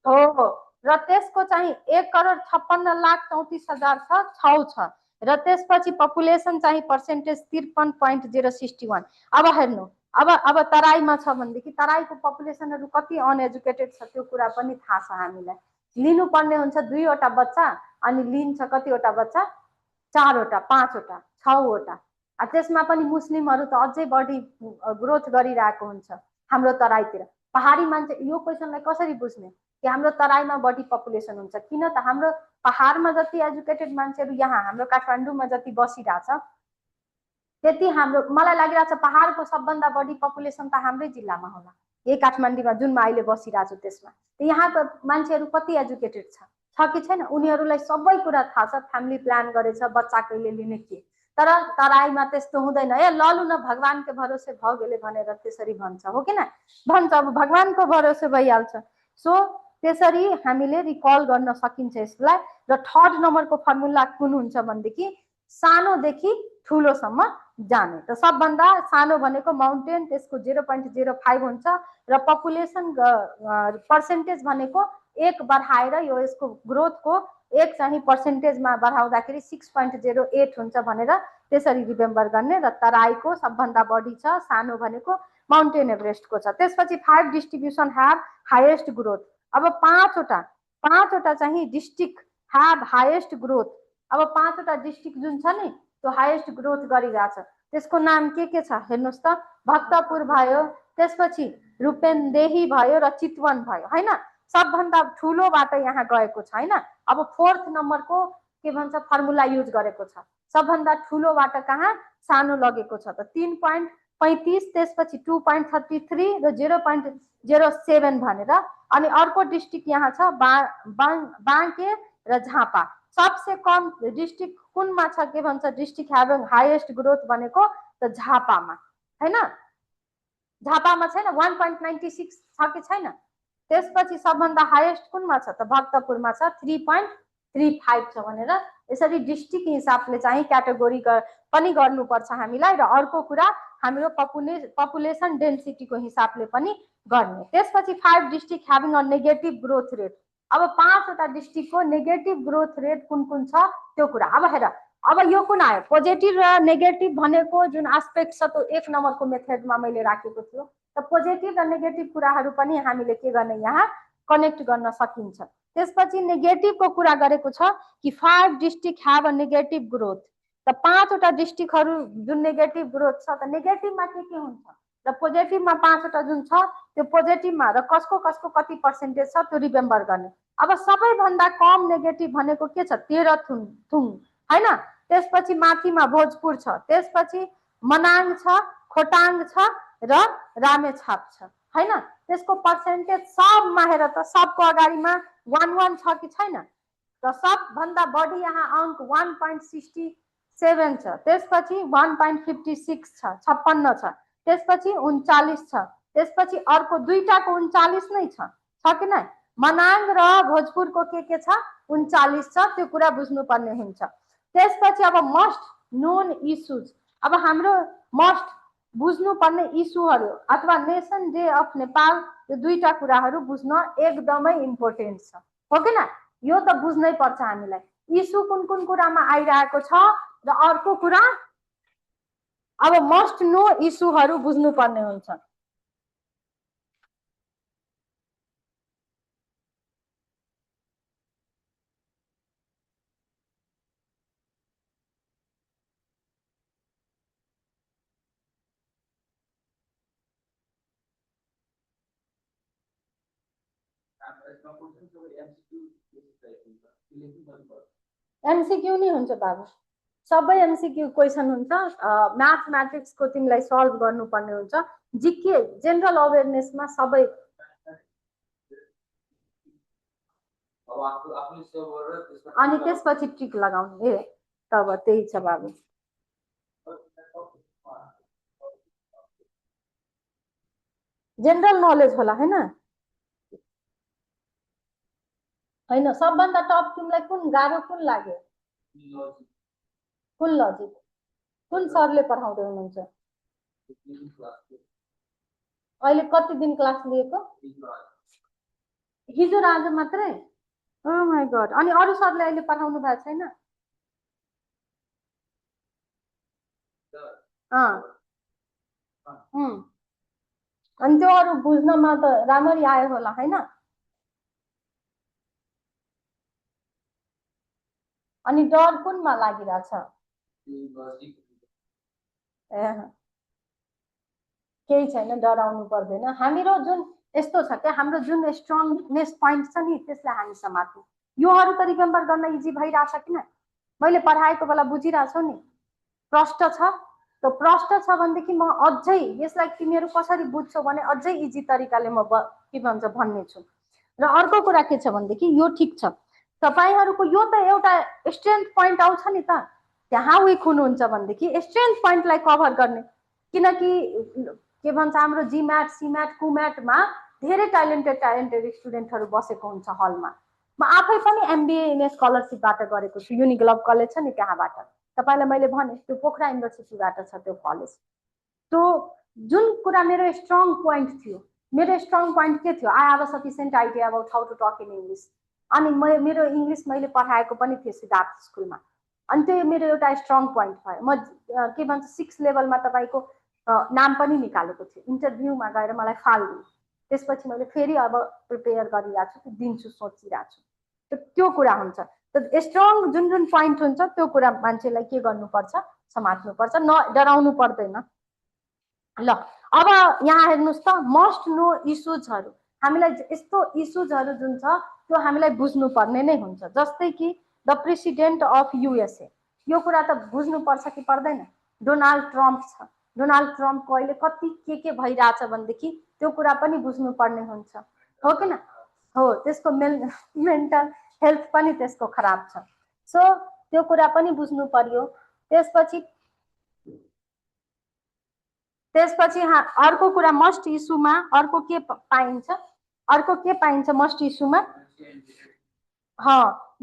हो र त्यसको चाहिँ 1,56,34,000 छ र त्यसपछि पपुलेसन चाहिँ पर्सेन्टेज 53.061। अब हेर्नु अब तराईमा छ भनेदेखि तराईको पपुलेसनहरु कति अनएजुकेटेड छ त्यो कुरा पनि थाहा छ हामीलाई। लिनुपर्ने हुन्छ 2 वटा बच्चा अनि लिन्छ कतिवटा बच्चा, 4 वटा 5 वटा 6 वटा। त्यसमा पनि मुस्लिमहरु त अझै बढी ग्रोथ गरिरहेको हुन्छ हाम्रो तराईतिर। पहाडी मान्छे यो क्वेशनलाई कसरी बुझ्ने कि हाम्रो तराईमा बढी पपुलेसन हुन्छ, किन त हाम्रो पहाडमा जति एजुकेटेड मान्छेहरु यहाँ हाम्रो काठमाडौँमा जति बसिरहेछ त्यति हाम्रो मलाई लागिरहेछ पहाडको सबभन्दा बढी पपुलेसन त हाम्रै जिल्लामा होला, यही काठमाडौँमा जुनमा अहिले बसिरहेछ त्यसमा। यहाँ त मान्छेहरु कति एजुकेटेड छ कि छैन, उनीहरुलाई सबै कुरा थाहा छ, फ्यामिली प्लान गरेछ, बच्चा कहिले लिने के। तर तराईमा त्यस्तो हुँदैन, ए ललु न भगवानको भरोसे भ गेले भनेर त्यसरी भन्छ, हो किन भन्छ, अब भगवानको भरोसे भइहाल्छ। सो त्यसरी हामीले रिकल गर्न सकिन्छ यसलाई। र थर्ड नम्बरको फर्मुला कुन हुन्छ भनेदेखि सानोदेखि ठुलोसम्म जाने। त सबभन्दा सानो भनेको माउन्टेन, त्यसको 0.05 हुन्छ र पपुलेसन पर्सेन्टेज भनेको 1 बढाएर यो यसको ग्रोथको 1 चाहिँ पर्सेन्टेजमा बढाउँदाखेरि 6.08 हुन्छ भनेर त्यसरी रिमेम्बर गर्ने। र तराईको सबभन्दा बढी छ, सानो भनेको माउन्टेन एभरेस्टको छ। त्यसपछि 5 डिस्ट्रिब्युसन ह्याभ हाईएस्ट ग्रोथ। अब 5 वटा चाहिँ डिस्ट्रिक्ट ह्याभ हाईएस्ट ग्रोथ। अब 5 वटा डिस्ट्रिक्ट जुन छ नि त्यो हाईएस्ट ग्रोथ गरिरहेछ, त्यसको नाम के छ हेर्नुस् त, भक्तपुर भयो, त्यसपछि रूपेन्देही भयो र चितवन भयो हैन। सबभन्दा ठुलोबाट यहाँ गएको छ हैन। अब 4th नम्बरको के भन्छ फर्मुला युज गरेको छ, सबभन्दा ठुलोबाट कहाँ सानो लगेको छ त 3.35, त्यसपछि 2.33 र 0.07 भनेर। अनि अर्को डिस्ट्रिक्ट यहाँ छ बांके र झापा। सबसे कम डिस्ट्रिक्ट कुनमा छ के भन्छ डिस्ट्रिक्ट ह्याभिङ हाईएस्ट ग्रोथ भनेको त झापामा हैन। झापामा छैन 1.96 छ कि छैन। त्यसपछि सबभन्दा हाईएस्ट कुनमा छ त भक्तपुरमा छ 3.35 छ भनेर। यसरी डिस्ट्रिक्ट हिसाबले चाहिँ क्याटेगोरी पनि गर्नुपर्छ हामीलाई। र अर्को कुरा हाम्रो पपुलेसन डेन्सिटीको हिसाबले पनि गर्ने। त्यसपछि 5 district having a negative growth rate. अब 5 वटा डिस्ट्रिक्टको नेगेटिभ ग्रोथ रेट कुन छ त्यो कुरा। अब हेर अब यो कुन आयो, पोजिटिभ र नेगेटिभ भनेको जुन एस्पेक्ट छ त्यो 1 नम्बरको मेथडमा मैले राखेको छु। त पोजिटिभ र नेगेटिभ कुराहरू पनि हामीले के गर्ने यहाँ कनेक्ट गर्न सकिन्छ। त्यसपछि नेगेटिभको कुरा गरेको छ कि 5 district have a negative growth. त 5 वटा डिस्ट्रिक्टहरू जुन नेगेटिभ ग्रोथ छ त नेगेटिभमा के हुन्छ र पोजिटिभमा 5 वटा जुन छ त्यो पोजिटिभमा र कसको कति पर्सेन्टेज छ त्यो रिमेम्बर गर्ने। अब सबैभन्दा कम नेगेटिभ भनेको के छ, तेह्रथुम हैन। त्यसपछि माथिमा भोजपुर छ, त्यसपछि मनाङ छ, खोटाङ छ र रामेछाप छ हैन। त्यसको पर्सेन्टेज सबमा हेर त सबको अगाडिमा 1 छ कि छैन। र सबभन्दा बढी यहाँ अंक 1.67 छ, त्यसपछि 1.56 छ, 56 छ, त्यसपछि 39 छ, त्यसपछि अर्को दुईटाको 39 नै छ कि नै। मनाङ र भोजपुरको के छ 39 छ, त्यो कुरा बुझ्नुपर्ने हुन्छ। त्यसपछि अब मस्ट नोन इश्यूज। अब हाम्रो मस्ट बुझ्नुपर्ने इश्यूहरू अथवा नेसन डे अफ नेपाल, यो दुईटा कुराहरू बुझ्न एकदमै इम्पोर्टेन्ट छ, हो कि न। यो त बुझ्नै पर्छ हामीलाई, इश्यू कुन कुरामा आइरहेको छ। र अर्को कुरा अब मस्ट नो इश्यूहरू बुझ्नुपर्ने हुन्छ। एमसीक्यू नै हुन्छ बाबु, सबै एमसीक्यू क्वेसन हुन्छ। म्याथमेटिक्सको तिमीलाई सल्भ गर्नुपर्ने हुन्छ। जीके जेनरल अवेरनेसमा सबै। अनि त्यसपछि टिक लगाउने। ए तब त्यही छ बाबु। जेनरल नलेज होला हैन? हैन, सबभन्दा टप तिमीलाई कुन गाह्रो कुन लाग्यो? कुन लजिक? कुन सरले पढाउँदै हुनुहुन्छ? अहिले कति दिन क्लास लिएको? हिजो र आज मात्रै? Oh my god. अनि अरु सरले अहिले पढाउनु भएको छैन? अनि त्यो अरु बुझ्नमा त राम्ररी आयो होला हैन? अनि डर कुनमा लागिरहेछ? केही छैन, डराउनु पर्दैन। हाम्रो जुन यस्तो छ के, हाम्रो जुन स्ट्रङनेस पोइन्ट छ नि त्यसलाई हामी समात्नु। यो अरु त रिमेम्बर गर्न इजी भइराछ किन? मैले पढाएको बेला बुझिराछौ नि? प्रष्ट छ, त प्रष्ट छ भनेदेखि म अझै यसलाई तिमीहरू कसरी बुझ्छौ भने अझै इजी तरिकाले म के भन्छ भन्ने छु। र अर्को कुरा के छ भनेदेखि यो ठीक छ, तपाईहरुको यो त एउटा स्ट्रेन्थ पोइन्ट आउँछ नि त, त्यहाँ विक हुनुहुन्छ भनेदेखि स्ट्रेन्थ पोइन्टलाई कभर गर्ने। किनकि के भन्छ हाम्रो जीम्याट सीम्याट कुम्याटमा धेरै ट्यालेन्टेड स्टुडेन्टहरु बसेको हुन्छ हलमा। म आफै पनि एमबीए इन स्कलरशिपबाट गरेको छु, युनिग्लोब कलेज छ नि त्यहाँबाट। तपाईलाई मैले भने त्यो पोखरा युनिभर्सिटीबाट छ त्यो कलेज। त्यो जुन कुरा मेरो स्ट्रङ पोइन्ट थियो, मेरो स्ट्रङ पोइन्ट के थियो? I have a sufficient idea about how to talk in English. अनि मेरो इंग्लिश मैले पढाएको पनि थियो सिद्धार्थ स्कुलमा। अनि त्यो मेरो एउटा स्ट्रङ पोइन्ट भयो। म के भन्छ 6 लेभलमा तपाईको नाम पनि निकालेको थिएँ। इन्टरभ्यूमा गएर मलाई फाल दियो। त्यसपछि मैले फेरि अब प्रिपेयर गरिरहेको छु, दिन्छु सोचिरहेको छु। त्यो कुरा हुन्छ। त स्ट्रङ जुन जुन पोइन्ट हुन्छ त्यो कुरा मान्छेलाई के गर्नुपर्छ? समात्नुपर्छ, न डराउनु पर्दैन। ल अब यहाँ हेर्नुस् त, मस्ट नो इश्यूजहरु। हामीलाई यस्तो इश्यूजहरु जुन छ त्यो हामीलाई बुझ्नु पर्ने नै हुन्छ। जस्तै कि द प्रेसिडेन्ट अफ यूएसए, यो कुरा त बुझ्नु पर्छ कि पर्दैन? डोनाल्ड ट्रम्प छ। डोनाल्ड ट्रम्पको अहिले कति के भइराछ भनेदेखि त्यो कुरा पनि बुझ्नु पर्ने हुन्छ, हो कि न? हो, त्यसको मेन्टल हेल्थ पनि त्यसको खराब छ। सो त्यो कुरा पनि बुझ्नु पर्यो। त्यसपछि अर्को कुरा मस्ट इश्यूमा अर्को के पाइन्छ? अर्को के पाइन्छ मस्ट इश्यूमा?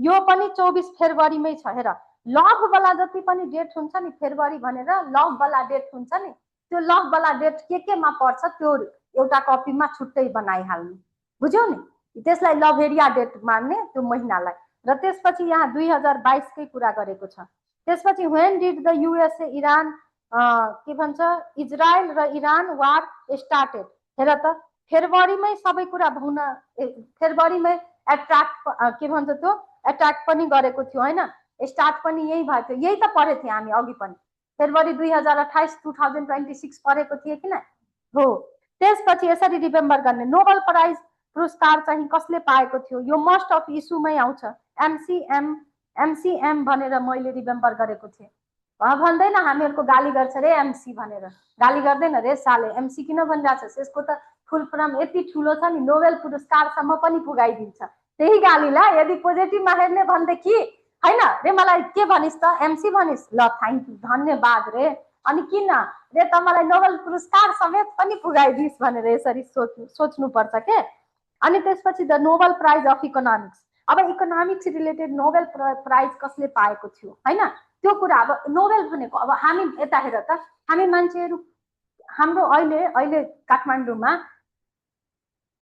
यो पनि 24 फेब्रुअरीमै छ। हेर, लभ वाला जति पनि डेट हुन्छ नि फेब्रुअरी भनेर, लभ वाला डेट हुन्छ नि, त्यो लभ वाला डेट केमा पर्छ त्यो एउटा कपीमा छुट्टै बनाइहाल्नु, बुझ्यौ नि? त्यसलाई लभेरिया डेट मान्ने त्यो महिनालाई। र त्यसपछि यहाँ 2022 कै कुरा गरेको छ। त्यसपछि when did the USA Iran के भन्छ इजरायल र इरान वार स्टार्टेड? हेर त, फेब्रुअरीमै सबै कुरा हुन, फेब्रुअरीमै के भन्छ त्यो एट्याक पनि गरेको थियो हैन? स्टार्ट पनि यही भएको थियो। यही त पढे थिए हामी अघि पनि, फेब्रुअरी 2028 2026 पढेको थिए किन? हो। त्यसपछि यसरी रिमेम्बर गर्ने, नोबेल प्राइज पुरस्कार चाहिँ कसले पाएको थियो? यो मोस्ट अफ इश्यूमै आउँछ। एमसीएम भनेर मैले रिमेम्बर गरेको थिएँ। भन्दैन हामीहरुको गाली गर्छ रे एमसी भनेर, गाली गर्दैन रे साले, एमसी किन भनिराछस्? यसको त फुल फर्म यति ठुलो छ नि, नोबेल पुरस्कारसम्म पनि पुगाइदिन्छ। त्यही गालीलाई यदि पोजिटिभमा हेर्ने भनेदेखि हैन रे, मलाई के भनिस् त? एमसी भनिस्? ल थ्याङ्क यू, धन्यवाद रे। अनि किन रे त मलाई नोबेल पुरस्कार समेत पनि पुगाइदिस् भनेर यसरी सोच्नुपर्छ के? अनि त्यसपछि the Nobel prize of economics. अब इकोनोमिक्स रिलेटेड नोबेल प्राइज कसले पाएको थियो हैन? त्यो कुरा अब नोबेल भनेको अब हामी यता हेर त, हामी मान्छेहरू हाम्रो अहिले काठमाडौँमा